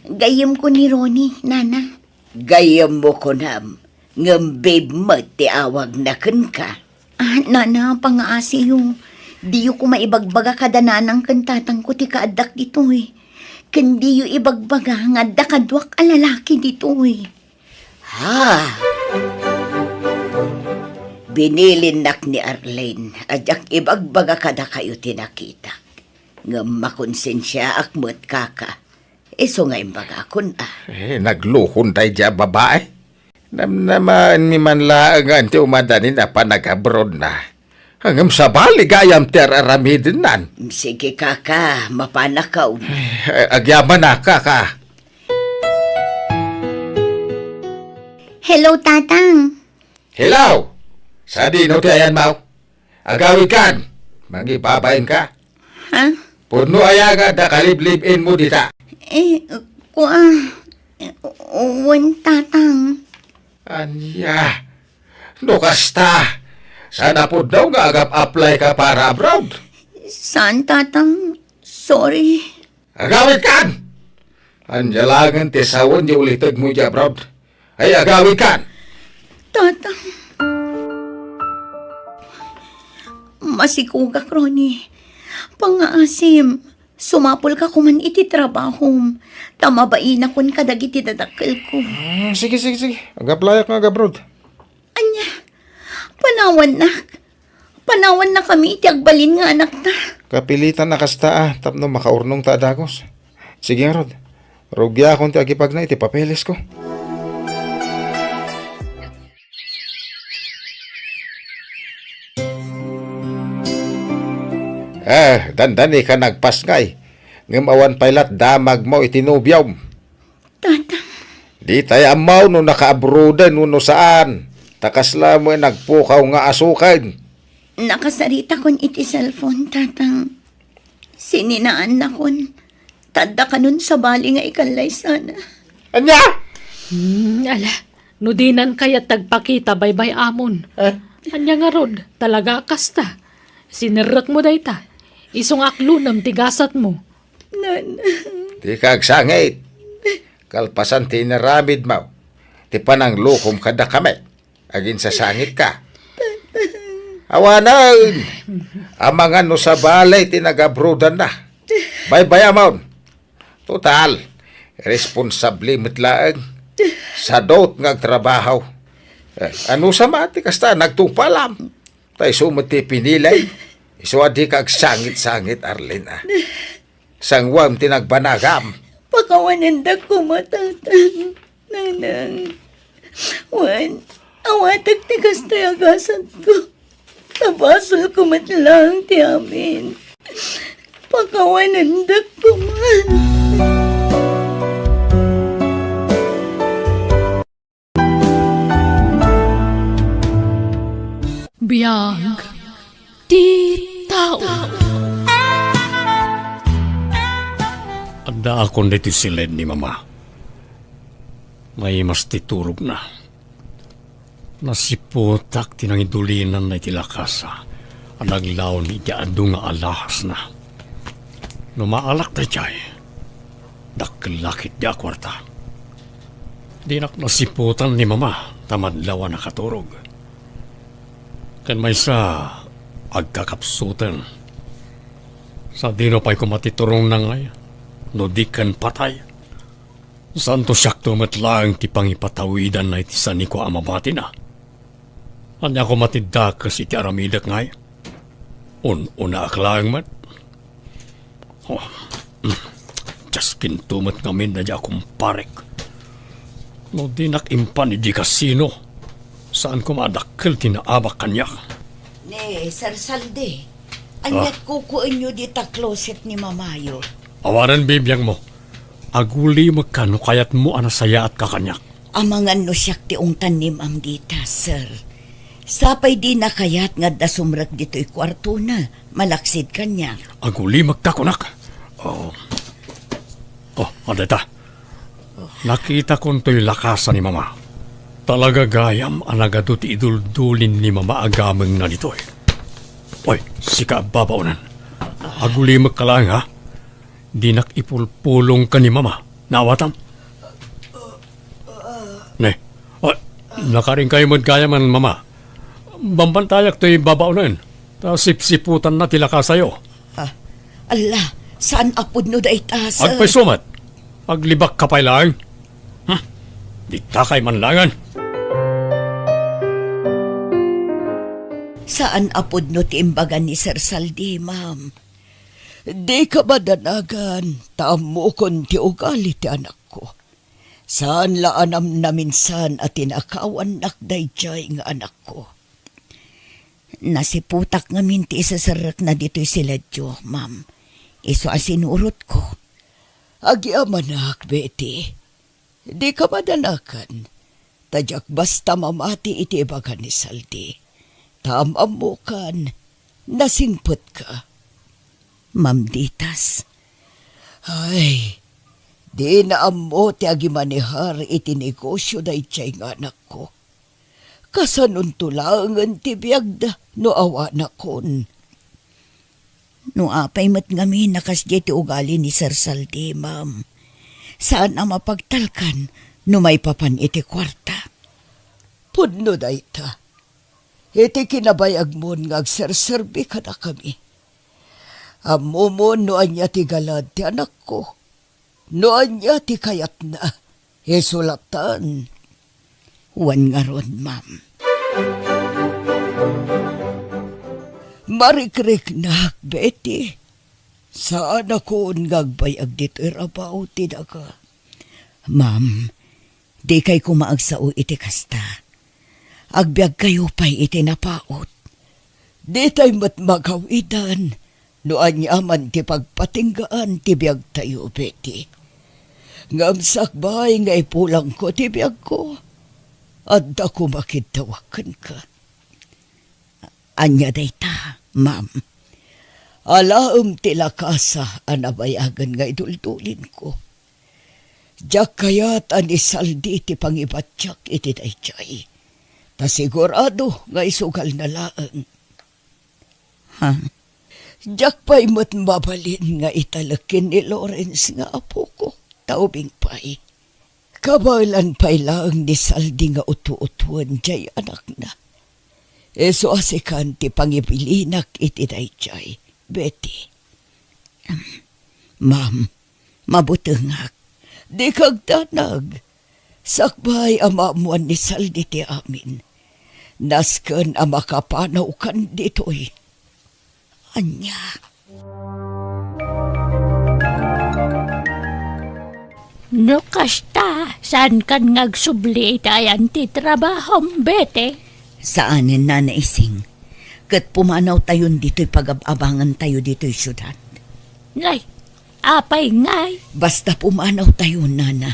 gayyemko ni Ronnie, Nana. Gayyemmo kunam, ngem babe met ti awagna kenka. Ah, Nana, pangaasiyo. Diyo koma ibagbaga kada nanang ken tatangko ti kaaddak ditoy. Ken diyo ibagbaga nga adda kaduak a lalaki ditoy. Ha? Binilinnak ni Arlene a diak ibagbaga kadakayo ti nakitak. Ngem makonsensiaak met, kaka. Isu nga imbagakon, a. Eh, nagluhon daydiay a babae. Namnamaenmi man laeng nga ti umadanin a panagabrodna. Ngem sabali gayam ti ar-aramidennan. Sige, kaka, mapanakon. Eh, agyamanak, kaka. Hello, Tatang. Hello! Sadino ti ayanmo? Agawidkan! Mangibabainka? Ha? Pudno aya nga adda kaliblib-inmo dita? Eh, kua, wen, Tatang. Ania? No kasta, Saan a pudno nga agap-apply ka para abroad? Saan, Tatang. Sorry. Agawidkan! Ania laengen ti sawen ti ulitegmo idiay abroad? Ay, agawidkan! Tatang. Masikugak, Ronnie. Pangngaasim, sumapulka koman iti trabahom, ta mabainakon kadagiti dadakkelko. Ah, sige, sige, sige. Agap-playak nga agabroad. Ania? Panawannak. Panawannakami iti agbalin nga anakta. Kapilitan a kasta a tapno makaurnongta a dagus. Sige ngarud, rugiakon ti agipagna iti papelesko. Eh, dandani ka nagpasngay, ngem awan pay lat damagmo iti nobiom. Tatang. Ditay ammo no nakaabroaden wenno saan, ta kasla met nagpukaw nga asuken. Nakasaritakon iti cellphone, Tatang. Sininaannakon, ta adda kanon sabali nga ikallaysana. Ania? Hmm, ala, no dinan kayat ti agpakita baybay-amon. Eh? Ania ngarud, talaga kasta. Sinerrekmo dayta. Isu nga aklonem ti gasatmo. Nanang. Dika agsangit. Kalpasan ti inaramidmo, ti pananglokom kadakami, aginsasangitka. Awanen, amangan no sabali ti nagabroadanna. Baybay-amon. Total, responsable met laeng. Sadot nga agtrabaho. Eh, anusama ti kasta, nagtupalam. Ta isu met ti pinili. Isu a dika agsangit-sangit, Arlene, a. Sanguam ti nagbanagam. Pakawanendak koma, Tatang, Nanang. Wen, awatek ti kastoy a gasatko. Ta basolko met laeng ti amin. Pakawanendak koma. Biag ti tao. Addaakon ditoy siled ni Mama. Naimas ti turogna. Nasiputak ti nangidulinanna iti lakasa a naglaon iti adu nga alahasna. No maalak daydiay, dakkel la ketdi a kuarta. Dinak nasiputan ni Mama ta madlaw a nakaturog. Ken maysa, agkakapsuten. Sadino pay koma ti turongna ngay, no di ken patay? Saanto siakto met laeng ti pangipatawidanna iti sanikua a mabatina? Ania koma ti dakes iti aramidek ngay? Un-unaak laeng met. Oh, mm. Diaskinto met ngamin daydiay a kumparek. No dinak impan idiay kasino, saan koma a dakkel ti naabak kaniak. Ni Sir Saldi, aniat kukuenyo dita closet ni mamayo? Awanen bibiangmo. Agulimekka no kayatmo a nasayaatka kaniak. Amangan no siak ti ungtan ni Ma'am dita, sir. Sapay dina kayat nga adda sumrek ditoy kuartona, malaksid kaniak. Agulimekka kunak. Oh. Oh, adda ita. Nakitakon toy lakasa ni Mama. Talaga gayam a nagadu ti iduldulin ni Mama a gamengna ditoy. Oy, sika a babaonen. Agulimekka laeng, ha? Dinak ipulpulong ken ni Mama. Naawatam? Ne. Ah, nakarinkayo met gayam, Mama. Bambantayak toy babaonen. Ta sipsiputanna ti lakasayo. Ah, alla, saan a pudno dayta, sir. Agpayso met. Aglibakka pay laeng. Hmm? Ditakay man laengen. Saan a pudno ti imbaga ni Sir Saldi, ma'am. Dika madanagan, ta ammokon ti ugali ti anakko. Saan la a namnaminsan a tinakawannak daydiay nga anakko. Nasiputak ngamin ti iseserrekna ditoy siledyo, ma'am. Isu a sinurotko. Agyamanak, Betty. Dika madanagan, ta diak basta mamati iti ibaga ni Saldi. Ta am-ammokan, nasingpetka. Ma'am Ditas. Ay, dina ammo ti agimanehar iti negosio daydiay nga anakko. Kasanonto laengen ti biagda no awanakon? No apay met ngamin a kasdiay ti ugali ni Sir Saldi, ma'am, saan a mapagtalkan no maipapan iti kuarta. Pudno dayta. Iti kinabayagmon nga agserserbi kadakami, ammomon no ania ti galad ti anakko, no ania ti kayatna. Isu lattan. Wen ngarud, ma'am. Marikriknak, Betty. Saanakon nga agbayag ditoy rabaw ti daga. Ma'am, dikay koma agsao iti kasta. Agbiagkayo pay iti napaut. Ditay met magawidan no aniaman ti pagpatinggaan ti biagtayo, Betty. Ngem sakbay nga ipulangko ti biagko, adda koma kiddawak kenka. Ania dayta, ma'am? Alaem ti lakasa a nabayagen nga iduldulinko. Diak kayat a ni Saldi ti pangibatiak iti daydiay. Ta sigurado nga isugalna laeng. Ha? Diak pay met mabalin nga italek ken ni Lawrence nga apoko, ta ubing pay. Kabaelan pay laeng ni Saldi nga utuotuan jay anakna. Isu a sikan ti pangibilinak iti dayjay, Betty. Ma'am, mabutengak. Dika agdanag. Sakbay a maammoan ni Saldi ti amin, nasken a makapanawkan ditoy. Ania? No kasta, saankan nga agsubli iti ayan ti trabahom, Betty? Saanen, Nana Ising. Ket pumanawtayon ditoy pagab-abangantayo ditoy siudad. Nay, apay ngay? Basta pumanawtayo, Nana.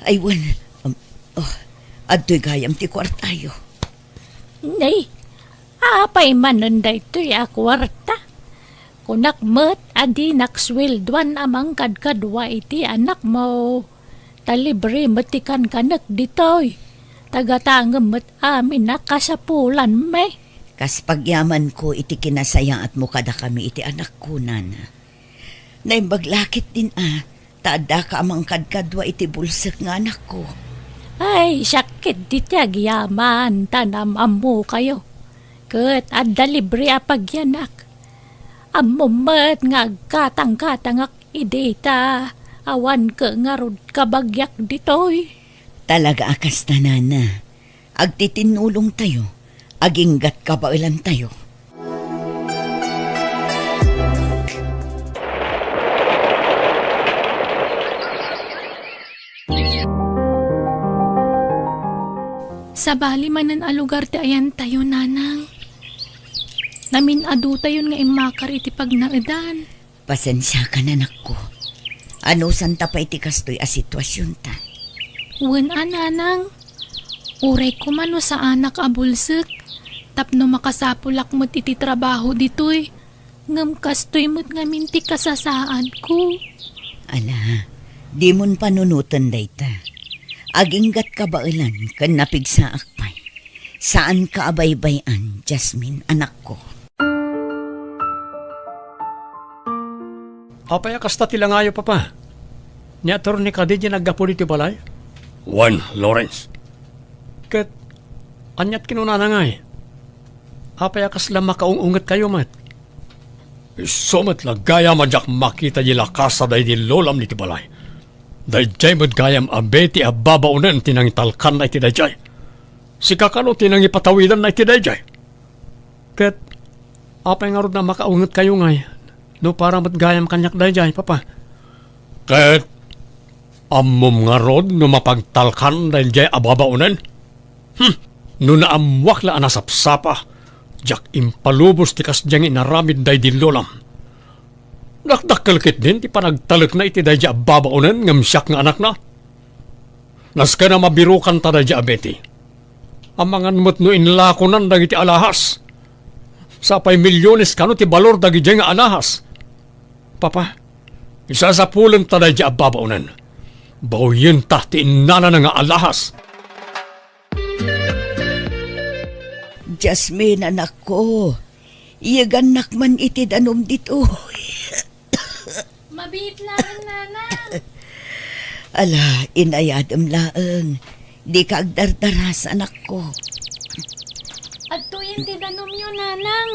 Ay, wen, um, oh, adtoy gayam ti kuartayo. Nay, apay manen daytoy a kuarta? Kunak met a dinak sueldoan a mangkadkadua iti anakmo. Ta libre met ti kankanek ditoy. Tagatangem met amin a kasapulanmi. Kas pagyamanko iti kinasayaatmo kadakami iti anakko, Nana. Naimbag la ketdin a, ta addaka a mangkadkadua iti bulsek nga anakko. Ay, siak ketdi ti agyaman, ta naam-ammokayo. Ket adda libre a pagyanak. Ammom met nga agkatangkatangak idi ta awan ket ngarud kabagiak ditoy. Talaga a kasta, Nana. Agtitinnulongtayo, aginggat kabaelantayo. Sabali manen a lugar ti ayantayo, Nanang. Namin-adutayon nga immakar iti pagnaedan. Pasensiakan, anakko. Anusanta pay ti kastoy a situasionta. Wen a, Nanang. Uray koma no saanak a bulsek, tapno makasapulak met iti trabaho ditoy. Ngem kastoy met ngamin ti kasasaadko. Ala, dimon panunoten dayta. Aginggat kabaelan ken napigsaak pay. Saanka a baybay-an, Jasmine, anakko. Apay a kasta ti langayo, Papa? Ni Attorney kadi diay naggapu ditoy balay? Wen, Lawrence. Ket aniat kinunana ngay? Apay a kasla makaung-ungetkayo met? Isu met la gayam a diak makita diay lakasa daydi lolam iti balay. Daydiay met gayam a Betty a babaonen ti nangitalkanna iti daydiay. Sika kano ti nangipatawidanna iti daydiay. Ket apay ngarud a makaungetkayo ngay no para met gayam kaniak daydiay, Papa? Ket ammom ngarud no mapagtalkan daydiay a babaonen? Hmm, no naammoak la a nasapsapa, diak impalubos ti kasdiay nga inaramid daydi lolam. Dakdakkel ketdin ti panagtalekna iti daydiay a babaonen ngem siak nga anakna. Nasken a mabirokanta daydiay a Betty. Amangan met no inlakonan dagiti alahas. Sapay milyones kano ti balor dagidiay nga alahas. Papa, isasapulenta daydiay a babaonen. Bawyenta ti innanana nga alahas. Jasmine, anakko, iyegannak man iti danum ditoy. Mabiit laeng, Nanang. Ala, inayadem laeng. Dika agdardaras, anakko. Adtoyen ti danumyo, Nanang.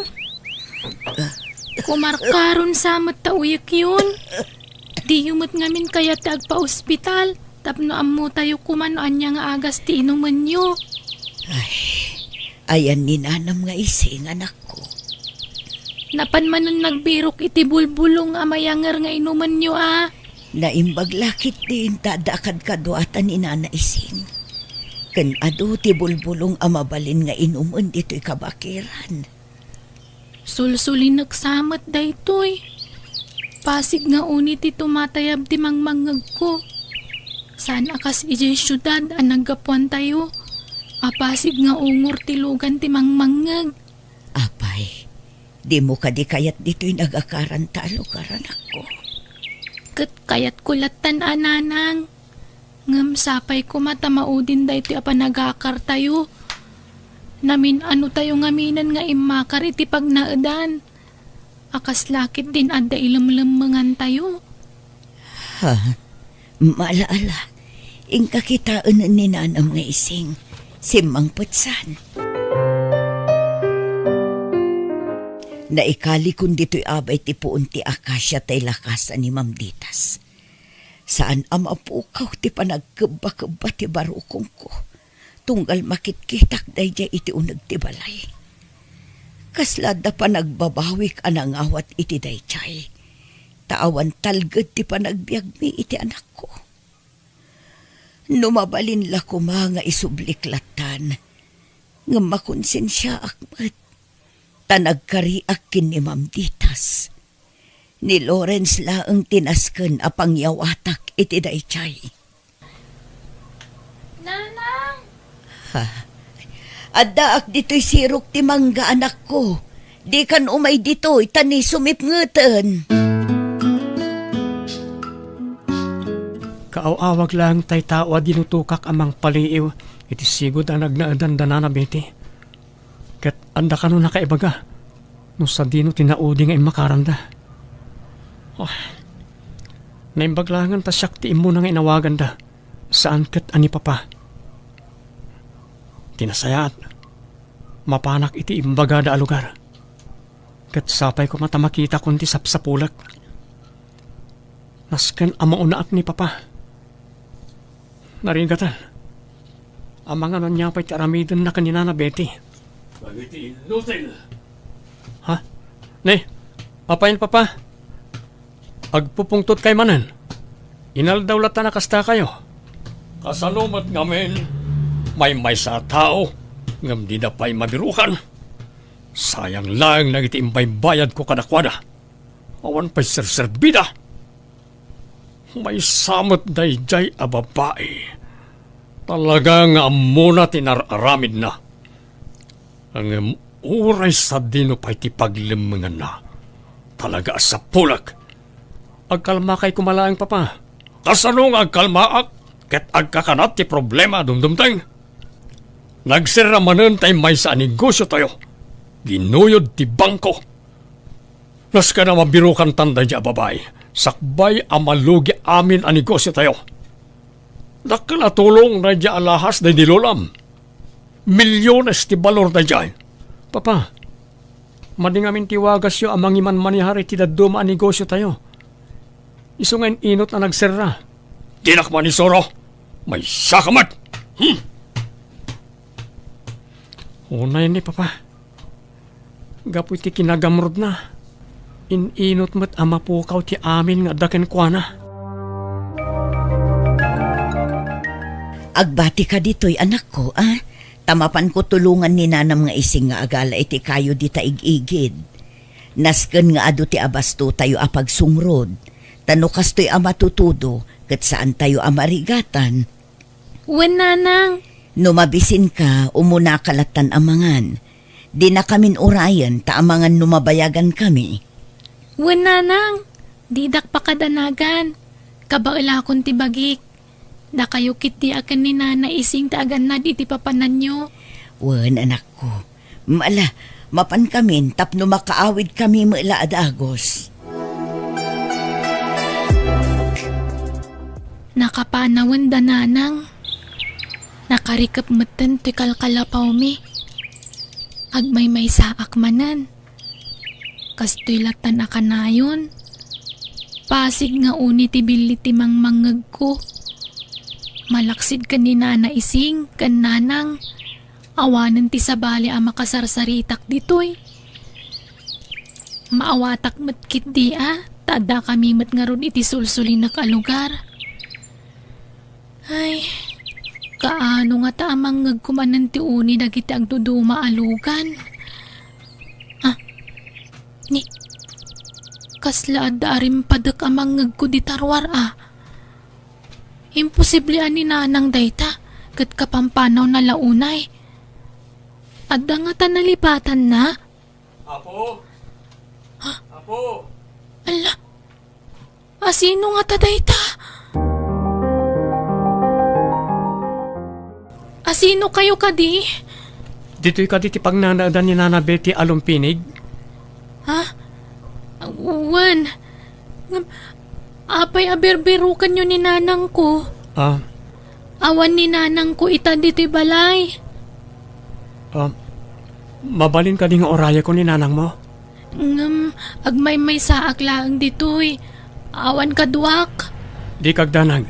Kumarkaron sa met ta uyekyon. Diyo met ngamin kayat ti agpaospital tapno ammotayo koma no ania nga agas ti inumenyo. Ay, ayan ni Nanam nga Ising, anakko. Napan manen nagbirok iti bulbulong a mayanger nga inumenyo a. Naimbag la ketdin ta adda kadkaduatan ni Nana Ising. Ken adu ti bulbulong a mabalin nga inumen ditoy kabakiran. Sulsulinek sa met daytoy. Pasig nga uni ti tumatayab ti mangmangngegko. Saan a kas idiay siudad a naggapuantayo, a pasig nga ungor ti lugan ti mangmangngeg. Apay, dimo kadi kayat ditoy nagakaranta a lugar, anakko? Ket kayatko lattan a, Nanang. Ngem sapay koma ta maudin daytoy a panagakartayo. Namin-anotayo ngaminen nga immakar iti pagnaedan. A kasla ketdin adda ilemlemmengantayo. Ha? Ala, ala. Inka kitaen ni Nanam nga Ising. Simmangpetsan. Naikalikon ditoy abay ti puon ti akasia tay lakasan ni Mamditas. Saan a mapukaw ti panagkebbakebba ti barukongko, tunggal makitkitak daydiay iti uneg ti balay. Kasla adda panagbabawik a nangawat iti daydiay, ta awan talged ti panagbiagmi iti anakko. No mabalin la koma nga isublik lattan, ngem makonsensiaak met, ta nagkariak ken ni Mamditas. Ni Lawrence laeng ti nasken a pangyawatak iti daydiay. Nanang! Ha? Addaak ditoy sirok ti mangga, anakko. Dikan umay ditoy, ta ni sumipngeten. Kaaw-awag laeng tay tao a dinutokak a mangpaliiw iti sigud a nagnaedan da Nana Betty. Ket adda kano nakaibaga no sadino ti naudi nga immakaranda. Ah, naimbag laengen ta siak ti immuna nga inawaganda, saan ket a ni Papa. Ti nasayaat, mapanak iti imbagada a lugar. Ket sapay koma ta makitakon ti sapsapulek. Nasken a maunaak ni Papa. Narigatan. Amangan ania pay ti aramidenna ken ni Nana Betty. Dagiti inutil. Ha? Ne, apayen, Papa? Agpupungtotkay manen. Inaldaw latta a kastakayo. Kasano met ngamin, maymaysa a tao, ngem dida pay mabirukan. Sayang laeng dagiti imbaybayadko kadakuada. Awan pay serserbida. Maysa met daydiay a babai. Talaga nga ammona ti nar-aramidna. Ngem uray sadino pay ti paglemmenganna, talaga a sapulek. Agkalmakay koma laeng, Papa. Kasano nga agkalmaak ket agkakanat ti problema a dumdumteng? Nagserra manen tay maysa a negosiotayo. Ginuyod ti bangko. Nasken a mabirukantan daydiay a babai, sakbay a malugi amin a negosiotayo. Dakkel a tulong daydiay a lahas daydi lolam. Milyones ti balor daydiay. Papa, madi ngamin ti wagasyo a mangimanmanehar iti dadduma a negosiotayo. Isu nga in-inot a nagserra. Dinak manisuro. Maysaka met. Hmm. Unay ni, Papa. Gapu iti kinagamrudna, in-inot met a mapukaw ti amin nga adda kenkuana. Agbatika ditoy, anakko, a? Ta mapanko tulongan ni Nanam nga Ising nga agala iti kayo dita ig-igid. Nasken nga adu ti abastotayo a pagsungrod, ta no kastoy a matutudo, ket saantayo a marigatan. Wen, Nanang. No mabisinka, umunaka lattan a mangan. Dinakamin urayen ta amangan no mabayagankami. Wen, Nanang. Didak pakadanagan. Kabaelakon ti bagik. Dakayo ketdi a ken ni Nana Ising ti agannad iti papananyo. Wen, anakko. Ala, mapankamin tapno makaawidkami met la a dagus. Nakapanawen da nanang. Nakarikep metten ti kalkalapawmi. Agmaymaysaak manen. Kastoy lattan a kanayon. Pasig nga uni ti billi ti mangmangngegko. Malaksid ken ni Nana Ising ken Nanang, awanen ti sabali a makasarsaritak ditoy. Maawatak met ketdi a, ta addakami met ngarud iti sulsulinek a lugar. Ay, kaano ngata a mangngegko manen ti uni dagiti agduduma a lugan? Ah, ni, kasla adda a rimpadek a mangngegko dita ruar a. Imposible a ni Nanang dayta, ket kapampanawna la unay. Adda ngata nalipatanna? Apo? Ha? Apo? Ala, asino ngata dayta? Asino kayo kadi? Ditoy kadi ti pagnanaedan ni Nana Betty a lumpinig? Ha? Wen. Ngem, apay a birbirokanyo ni nanangko? Ah. Awan ni nanangko ita ditoy balay. Ah, mabalin kadi nga urayeko ni nanangmo? Ngem, agmaymaysaak laeng ditoy. Awan kaduak. Dika agdanag.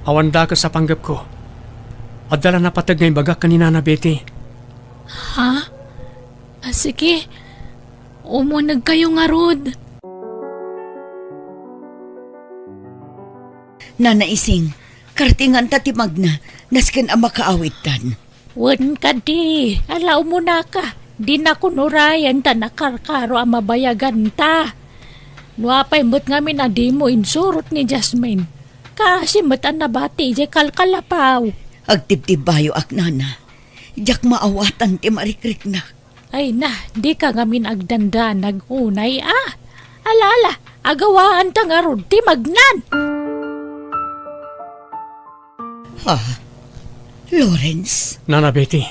Awan dakes a panggepko. Adda la napateg nga ibagak ken ni Nana Betty. Ha? Ah, sige. Umunegkayo ngarud. Nana Ising, kartinganta ti magna, nasken a makaawidtan. Wen kadi, ala umunaka, dinakon urayen ta nakarkaro a mabayaganta. No apay met ngamin a dimo insurot ni Jasmine, kaasi met a nabati idiay kalkalapaw. Agtibtibbayoak, nana. Diak maawatan ti marikriknak. Ay na, dika ngamin agdandanag unay a. Ala, ala, agawaanta ngarud ti magnan. Ha? Lawrence? Nana Betty,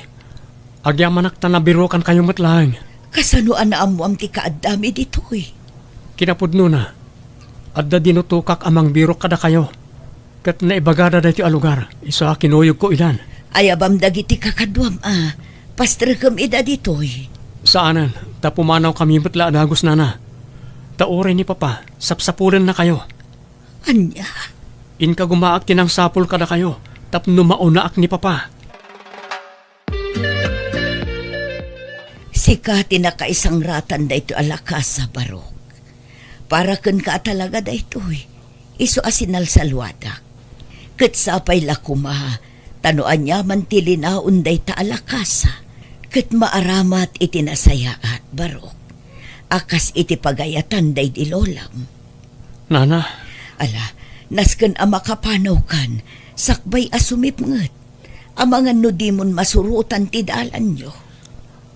agyamanak ta nabirokankayo met laeng. Kasano a naammoam ti kaaddami ditoy? Kinapudnona, adda dinutokak a mangbirok kadakayo. Ket naibagada daytoy a lugar, isu a kinuyogko idan. Ayabam dagiti kakaduam a pastrekem ida ditoy. Saanen, ta pumanawkami met la a dagus, nana. Ta uray ni Papa, sapsapulennakayo. Ania? Inkagumaak ti nangsapul kadakayo tapno maunaak ni Papa. Sika ti nakaisangratan daytoy a lakasa, Barok. Para kenka a talaga daytoy, isu a sinalsaluadak. Ket sapay la koma, ta no aniaman ti linaon dayta a lakasa, ket maaramat iti nasayaat, Barok, a kas iti pagayatan daydi lolam. Nana. Ala, nasken a makapanawkan, sakbay a sumipnget. Amangan no dimon masurotan ti dalanyo.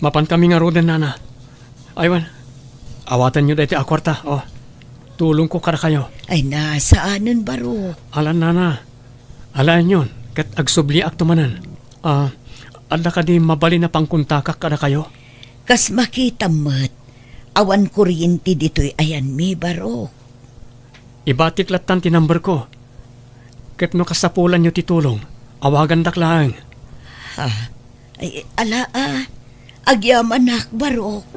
Mapankami ngaruden, nana. Aywan, awatenyo daytoy a kuarta, o. Tulongko kadakayo. Ay na, saanen, Barok. Alan, nana. Alaenyon, ket agsubliakto manen. Ah, adda kadi mabalin a pangkontakak kadakayo? Kas makitam met, awan kuryente ditoy ayanmi, Barok. Ibatik lattan ti numberko. Ket no kasapulanyo ti tulong, awagandak laeng. Ha? Ay, ala a. Agyamanak, Barok.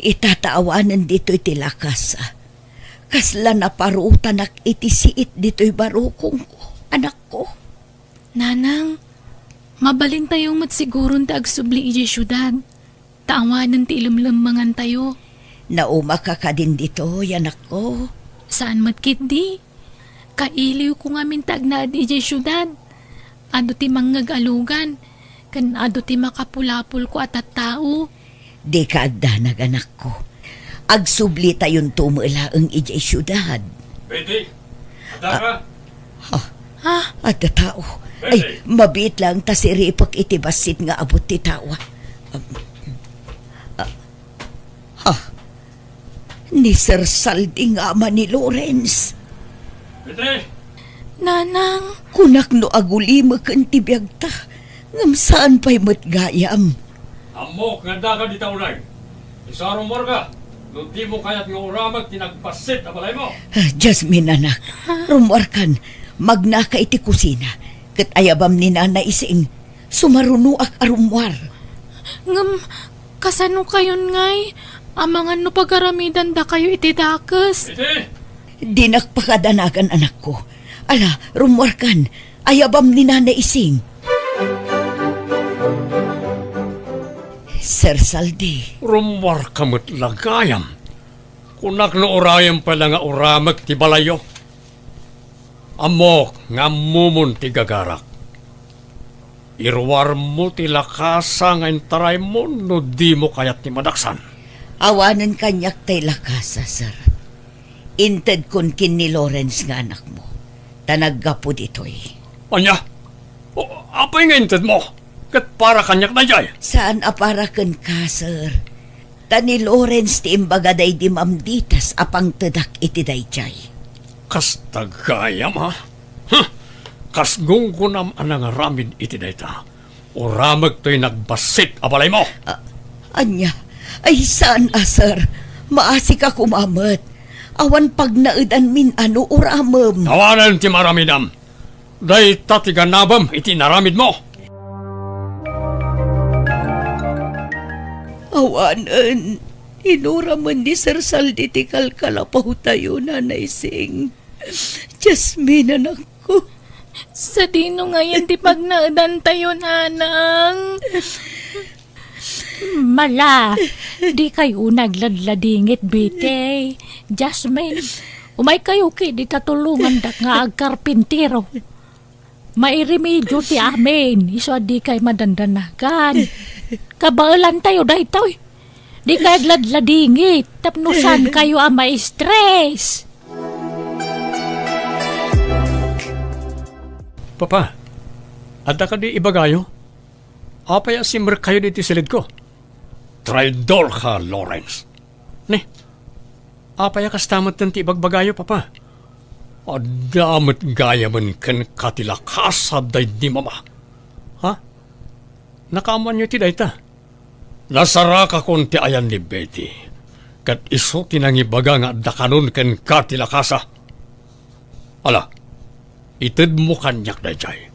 Ita ta awanen ditoy ti lakasa. Kasla naparutanak iti siit ditoy barukongko, anakko. Nanang, mabalintayo met siguron ti agsubli idiay siudad. Ta awanen ti ilemlemmengantayo. Naumaka kadin ditoy, anakko? Saan met ketdi. Kailiwko ngamin ti agnaed idiay siudad. Adu ti mangngeg a lugan, ken adu ti makapulapolko a tattao. Dika agdanag, anakko. Agsublitayonto met laeng idiay siudad. Betty, adda ka? Ah, ha? Ha? Adda tao. Ay, mabiit laeng ta siripek iti bassit nga abut ti tao. Ah, ah, ha? Ni Sir Saldi nga ama ni Lawrence. Betty! Nanang! Kunak no agulimeken ti biagta, Ngem saan pay met gayam. Ammok nga addaka dita uneg. Isu a rummuarka, no dimo kayat nga uramek ti nagbassit a balaymo. Ah, Jasmine, anak, rummuarkan, magnaka iti kusina, ket ayabam ni Nana Ising, sumarunoak a rummuar. Ngem, kasano kayon ngay? Amangan no pagaramidandakayo iti dakes. Iti? Dinak pakadanagan, anakko. Ala, rummuarkan, ayabam ni Nana Ising. Sir Saldi. Rummuarka met la gayam. Kunak no urayem pay la nga uramek ti balayyo. Ammok nga ammomon ti gagarak. Iruarmo ti lakasa nga intaraymo no dimo kayat ti madaksan. Awanen kaniak tay lakasa, sir. Intedkon ken ni Lawrence nga anakmo, ta naggapu ditoy. Ania? O, apay nga intedmo? Ket para kaniak daydiay? Saan a para kenka, sir. Ta ni Lawrence ti imbaga daydi mamditas a pangtedak iti daydiay. Kasta gayam, a? Huh! Kas gunggonam a nangaramid iti dayta, uramek toy nagbassit a balaymo. A-, ania? Ay, saan a, sir. Maasika koma met. Awan pagnaedanmin a no uramem. Awanen ti maramidam. Dayta ti ganabem iti inaramidmo. Awanen, inuramen ni Sir Saldi ti kalkalapawtayo, Nanay Sing. Jasmine, anakko. Sadino ngayen ti pagnaedantayo, nanang? Mala, dikay uneg ladladingit, bitay. Jasmine, umaykayo ketdi ta tulongandak nga agkarpintero. Mairemedio ti amin, isu a dikay madandanagan. Kabaelantayo daytoy. Dikay agladladingit, tapno saankayo a ma-stress. Papa, adda kadi ibagayo? Apay a simrekkayo ditoy silidko? Traidorka, Lawrence. Ni, apay a kasta metten ti ibagbagayo, Papa? Adda met gayamen kenka ti lakasa daydi Mama. Ha? Nakaammoanyo ti dayta? Nasarakakon ti ayan ni Betty, ket isu ti nangibaga nga adda kanon kenka ti lakasa. Ala, itedmo kaniak daydiay.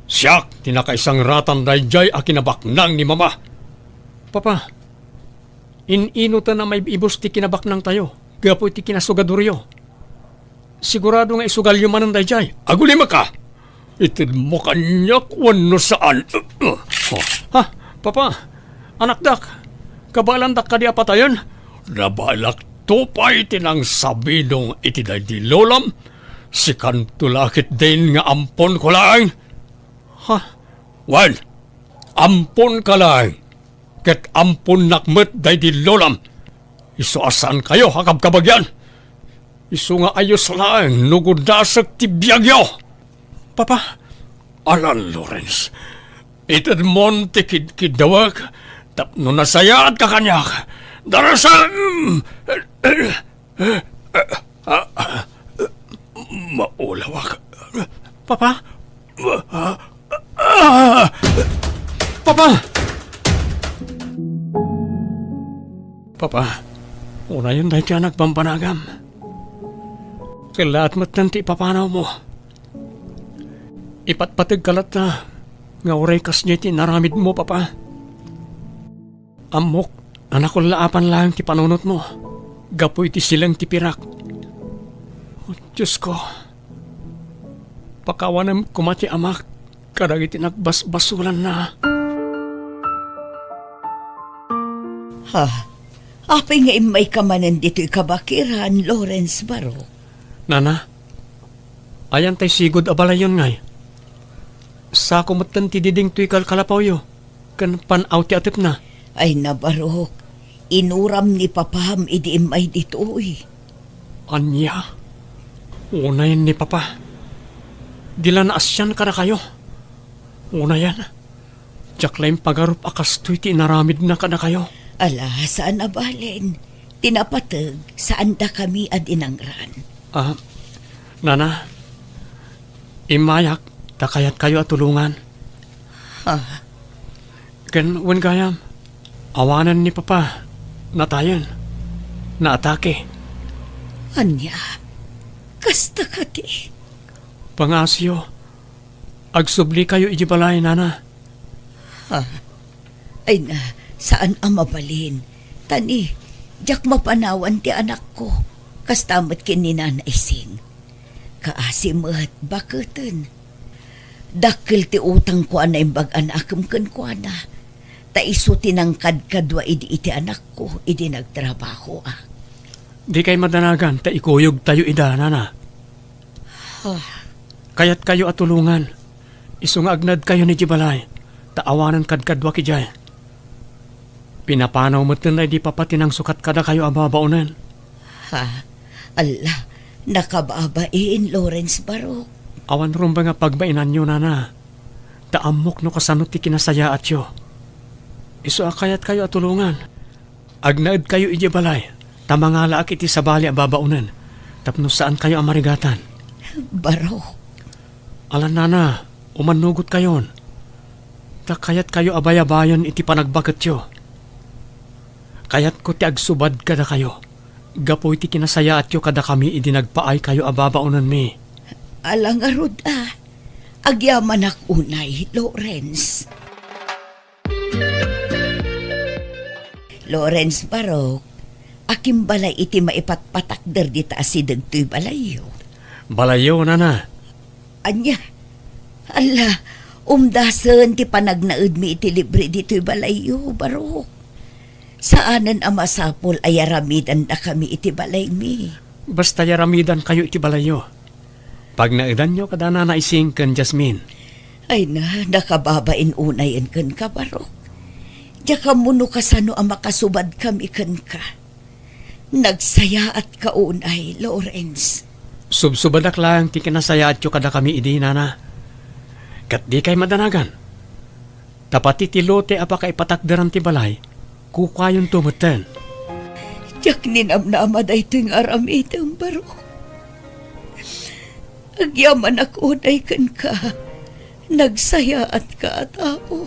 Siak ti nakaisangratan daydiay a kinabaknang ni Mama. Papa, in-inoten a maib-ibus ti kinabaknangtayo gapu iti kinasugadoryo. Sigurado nga isugalyo manen daydiay. Agulimeka! Itedmo kaniak wenno saan? Ha? Papa, anakdak, kabaelandak kadi a patayen? Nabaelakto pay ti nangsabidong iti daydi lolam. Sikanto la ketdin nga amponko laeng. Ha? Wen, amponka laeng. Ket amponnak met daydi lolam. Isu a saankayo a kabkabagian. Isu nga ayos laeng no gudasek ti biagyo. Papa, alan, Lawrence. Itedmon ti kidkiddawek tapno nasayaat ka kaniak. Darasem! Maulawak. Papa? Papa! Papa, unayen daytoy a nagbambanagam. Kellaat metten ti ipapanawmo. Ipatpategka latta nga uray kasdiay ti inaramidmo, Papa. Ammok a nakullaapan laeng ti panunotmo gapu iti sileng ti pirak. O Diosko, pakawanem koma ti amak kadagiti nagbasbasolanna. Ha? Apay nga immayka manen ditoy kabakiran, Lawrence Barok? Nana, ayan tay sigud a balayyon ngay? Sako metten ti diding toy kalkalapawyo ken pan-aw ti atepna. Ay, nabarok, inuram ni papam idi immay ditoy. Ania? Unayen ni papa. Di la naasian kadakayo. Unayen, diak la impagarup a kastoy ti inaramidna kadakayo. Ala, saan a balen. Ti napateg, saan dakami a dinangran. Ah, Nana, immayak ta kayatkayo a tulongan. Ah. Ken wen gayam, awanen ni Papa, natayen, naatake. Ania? Kasta kadi? Pangasyo, agsublikayo iti balay, Nana. Ha? Ay na, saan a mabalin. Tani, diak mapanawan ti anakko. Kasta met ken ni Nana Ising. Kaasi met, baketen. Dakkel ti utangko a naimbag a naakem kenkuana. Ta isu ti nangkadkadua idi iti anakko, idi nagtrabahoak. Dikay madanagan ta ikuyogtayo ida, Nana. Ah. Kayatkayo a tulongan. Isu nga agnaedkayon idiay balay, ta awanen kadkaduak idiay. Pinapanaw metten daydi Papa ti nangsukat kadakayo a babaonen. Ha? Alla, nakababain, Lawrence Barok. Awan rumbeng a pagbainanyo, Nana. Ta ammok no kasano ti kinasayaatyo. Isu a kayatkayo a tulongan. Agnaedkayo idiay balay, ta mangalaak iti sabali a babaonen, tapno saankayo a marigatan. Barok. Alan, Nana, umannugotkayon. Ta kayatkayo a bayabayen iti panagbaketyo. Kayatko ti agsubad kadakayo, gapu iti kinasayaatyo kadakami idi nagpaaykayo a babaonenmi. Ala ngarud a, agyamanak unay, Lawrence. Lawrence Barok, akimbalay iti maipatpatakder dita asideg toy balayyo. Balayyo, Nana. Ania? Alla, umdasen ti panagnaedmi iti libre ditoy balayyo, Barok. Saanen a masapul a yaramidandakami iti balaymi. Basta yaramidankayo iti balayyo. Pagnaedanyo kada Nana Ising ken Jasmine. Ay na, nakababain unayen kenka, Barok. Diak ammo no kasano a makasubadkami kenka. Nagsayaatka unay, Lawrence. Subsubadak laeng ti kinasayaatyo kadakami idi, Nana. Ket dikay madanagan. Ta pati ti lote a pakaipatakderan ti balay, kukuayonto metten. Diak ninamnama daytoy nga aramidem, Barok. Agyamanak unay kenka. Nagsayaatka a tao.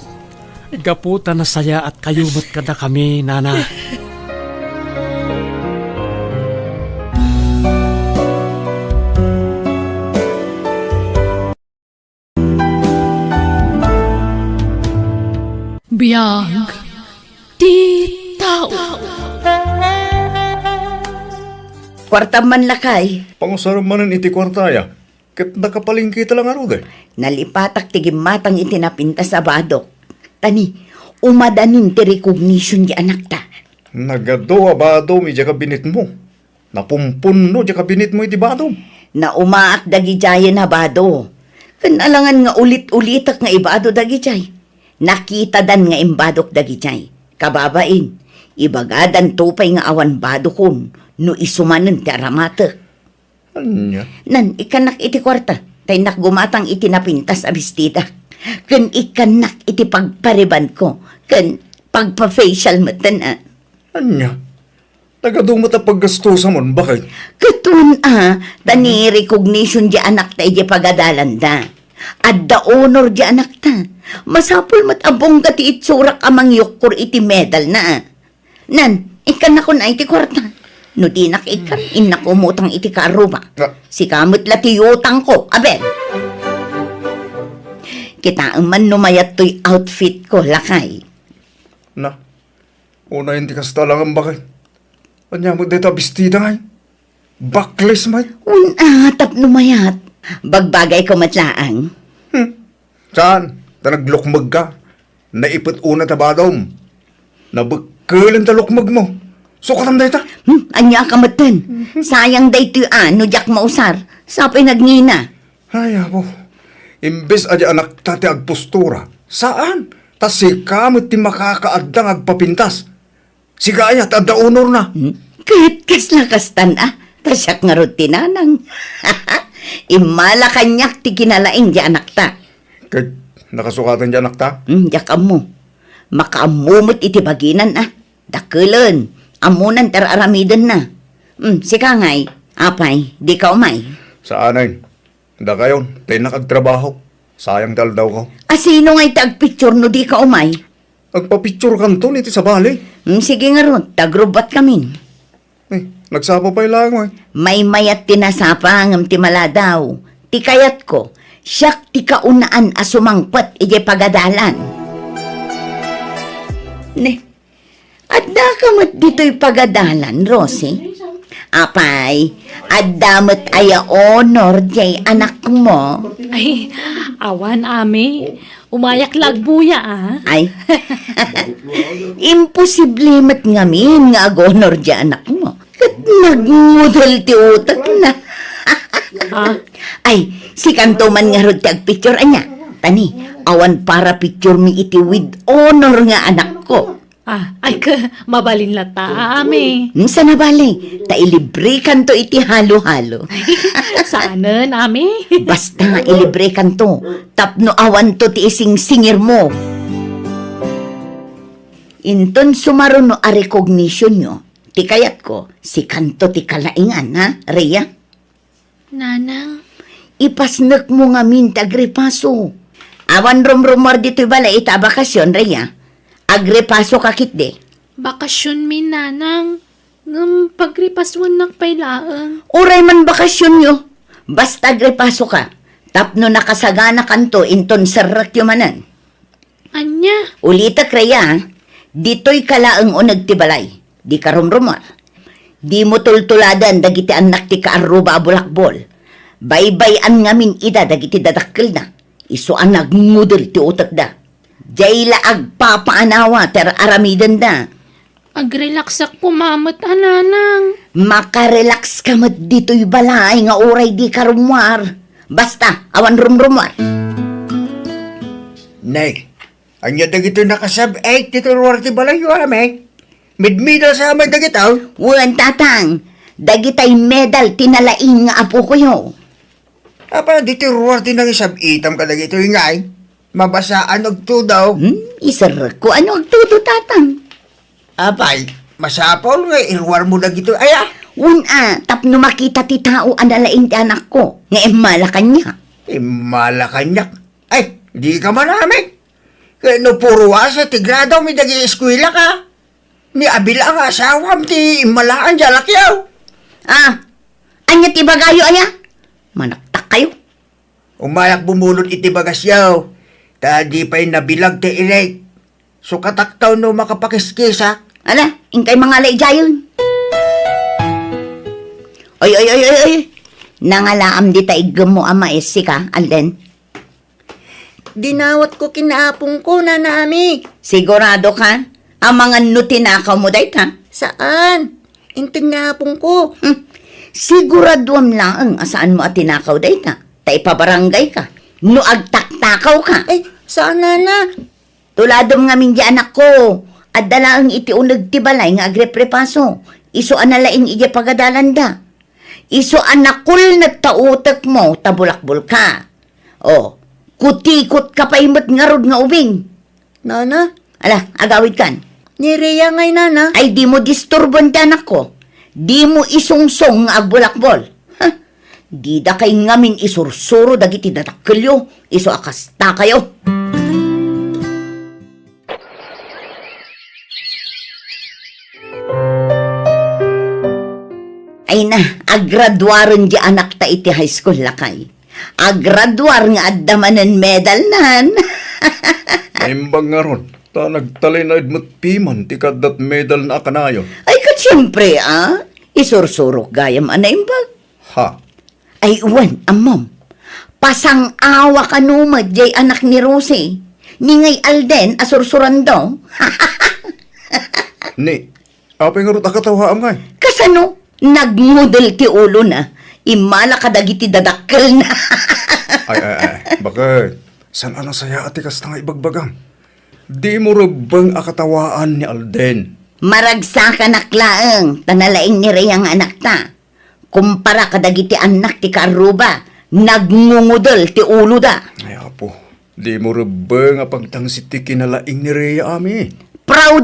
Gapu ta nasayaatkayo met kadakami, Nana. Biag ti tao. Kuartam man, lakay. Pangusarem manen iti kuartaya, ket nakapalengketa la ngarud, eh. Nalipatak ti gimmatang iti napintas a badok. Tani, umadanin ti recognition ti anakta. Nagadu a badom idiay kabinetmo. Napumpunno diay kabinetmo iti badom. Naumaak dagidiayen a bado. Ken alangan nga ulit-ulitek nga ibado dagidiay. Nakitadan nga imbadok dagidiay. Kababain, ibagadanto pay nga awan badokon no isu manen ti aramatek. Ania? Nan, ikkannak iti kuarta. Ta innak gumatang iti napintas a bestidak. Ken ikkannak iti pagparibanko. Ken pagpa-facial metten, a. Ania? Nagadu met a paggastusamon, baket? Ket wen a, ta ni recognition di anakta idiay pagadalanda. Adda honor di anakta. Masapul met a bongga ti itsurak a mangyukkor iti medalna, a. Nan, ikkannakon ay ti kuarta. No dinak ikkan, innak umutang iti kaarruba. Ah. Sika met la ti utangko, aben. Kitaem man no mayat toy outfitko, lakay. Na, unayen ti kasta, alangan, baket. Ania met dayta a bestida ngay? Bakles met. Wen a, tapno mayat. Bagbagayko met laeng. Hmm. Saan? Ta naglukmegka. Naipet unay ta badom. Nabekkelen ta lukmegmo. Sukatam dayta. Hmm, ania ka metten? Mhm. Sayang daytoy a no diak mausar. Sa pay nagngina. Ay, apo. Imbes a di anakta ti agpostura, saan? Ta sika met ti makakaadda nga agpapintas. Sika aya ti adda honorna. Hmm? Ket kasla kastan a, ta siak ngarud ti nanang. Immala kaniak ti kinalaing di anakta. Ket nakasukaten di anakta? Hmm, diak ammo. Makaammo met iti baginan a. Dakkelen, ammonan ti ar-aramidenna. Hmm, sika ngay, apay, dika umay? Saanen. Dakayon, ta innak agtrabaho. Sayang ti aldawko. A, sino ngay ti agpicture no dika umay? Agpapicturekanton iti sabali. Hmm, sige ngarud, ta agrubbuatkamin. Eh, nagsapa pay laeng, eh. Maymayat ti nasapa ngem ti maladaw. Ti kayatko, siak ti kaunaan a sumangpet idiay pagadalan. Ne, addaka met ditoy pagadalan, Rosie? Apay, adda met aya honor diay anakmo? Ay, awan, Ami. Umayak lagbuya, ah. Ay. Imposible met ngamin nga ag-honor diay anakmo. Ket nagmudel ti utekna. Ah? Ay, sikanto man ngarud ti agpicture, ania? Tani, awan para picture mi iti with honor nga anakko. Ah, ay, ka, mabalin latta, Ami. Hmm, sana bale, ta ilibrekanto iti halo-halo. Saanen, Ami? Basta, ilibrekanto. Tapno awanto ti isingsingirmo. Inton sumaruno a recognitionyo, ti kayatko, sikanto ti kalaingan, ha, Rhea? Nanang. Ipasnekmo ngamin ti agripaso. Awan rumrumuar ditoy balay ita a bakasion, Rhea. Agripasoka ketdi. Bakasionmi, Nanang. Ngem pagripasuennak pay laeng. Uray man bakasionyo. Basta agripasoka. Tapno nakasaganakanto inton serrekyo manen. Ania? Ulitek, Rhea, ditoyka laeng uneg ti balay. Dika rumrumuar. Dimo tultuladen dagiti annak ti kaarruba a bulakbol. Baybay-an ngamin ida dagiti dadakkelda. Isu a nagmudel ti utekda. Diay la agpapaanawa ti ar-aramidenda. Agrelaxak koma met a, Nanang. Makarelaxka met ditoy balay nga uray dika rummuar. Basta, awan rumrumuar. Nay, ania dagitoy nakasab-ek ditoy ruar ti balayyo, Ami? Midmidal sa amin dagitoy? Wen, Tatang. Dagitay medal ti nalaing nga apokoyo. Apay, ditoy ruar ti nangisab-itam kadagitoy ngay? Mabasaan no agtudo. Hmm, iserrekko no agtudo, Tatang. Apay, masapul nga iruarmo dagitoy aya? Wen a, tapno makita ti tao a nalaing ti anakko, nga immala kaniak. Immala kaniak? Ay, dika manamik. Ket no puro A sa ti gradom idiay eskuelaka, ni Abel nga asawam ti immalaan diay alakyo. Ah, ania ti ibagayo aya? Manaktakkayo. Umayak bumulod iti bagasyo, ta di pay nabilag ti ilik. Sukatakto no makapakiskisak. Ala, inkay mangala idiayen. Oy, oy, oy, oy, oy. Nangalaam dita iggemmo a mais, sika, Alden. Dinawatko ken ni apongko, Nana Ami. Sigurado ka? Amangan no tinakawmo dayta? Saan. Inted ni apongko. Hmm. Siguraduam laeng a saanmo a tinakaw dayta. Ta ipabarangayka. No agtaktakawka. Ay, saan, Nana? Tuladem ngamin diay anakko. Adda laeng iti uneg ti balay nga agreprepaso. Isu a nalaing idiay pagadalanda. Isu a nakulnet ta utekmo ta bulakbolka. O, kutikotka pay met ngarud nga ubing. Nana? Ala, agawidkan. Ni Rhea ngay, Nana. Ay, dimo disturboen ti anakko. Dimo isungsong nga agbulakbol. Ha? Didakay ngamin isursuro dagiti dadakkelyo, isu a kastakayo. Ay na, agraduaren diay anakta iti high school, lakay. Agraduar nga adda manen medalnan. Naimbag ngarud, ta nagtalinaed met piman ti kaaddat medalna a kanayon. Ay, ket siempre, a. Isursurok gayam a naimbag. Ha? Ay, wen, ammom. Pasang-awa kano met diay anak ni Rosie. Ni ngay Alden a sursurando. Ni, apay ngarud a katawaam ngay? Kasano? Nagmudel ti ulona. Immala kadagiti dadakkelna. Ay, ay, ay. Baket, saan a nasayaat ti kasta nga ibagbagam? Dimo rebbeng a katawaan ni Alden. Maragsakanak laeng, ta nalaing ni Rhea nga anakta. Kumpara kadagiti annak ti kaarruba, nagngungudel ti uloda. Ay, Apo, dimo rebbeng a pagtangsit ti kinalaing ni Rhea, Ami. Proud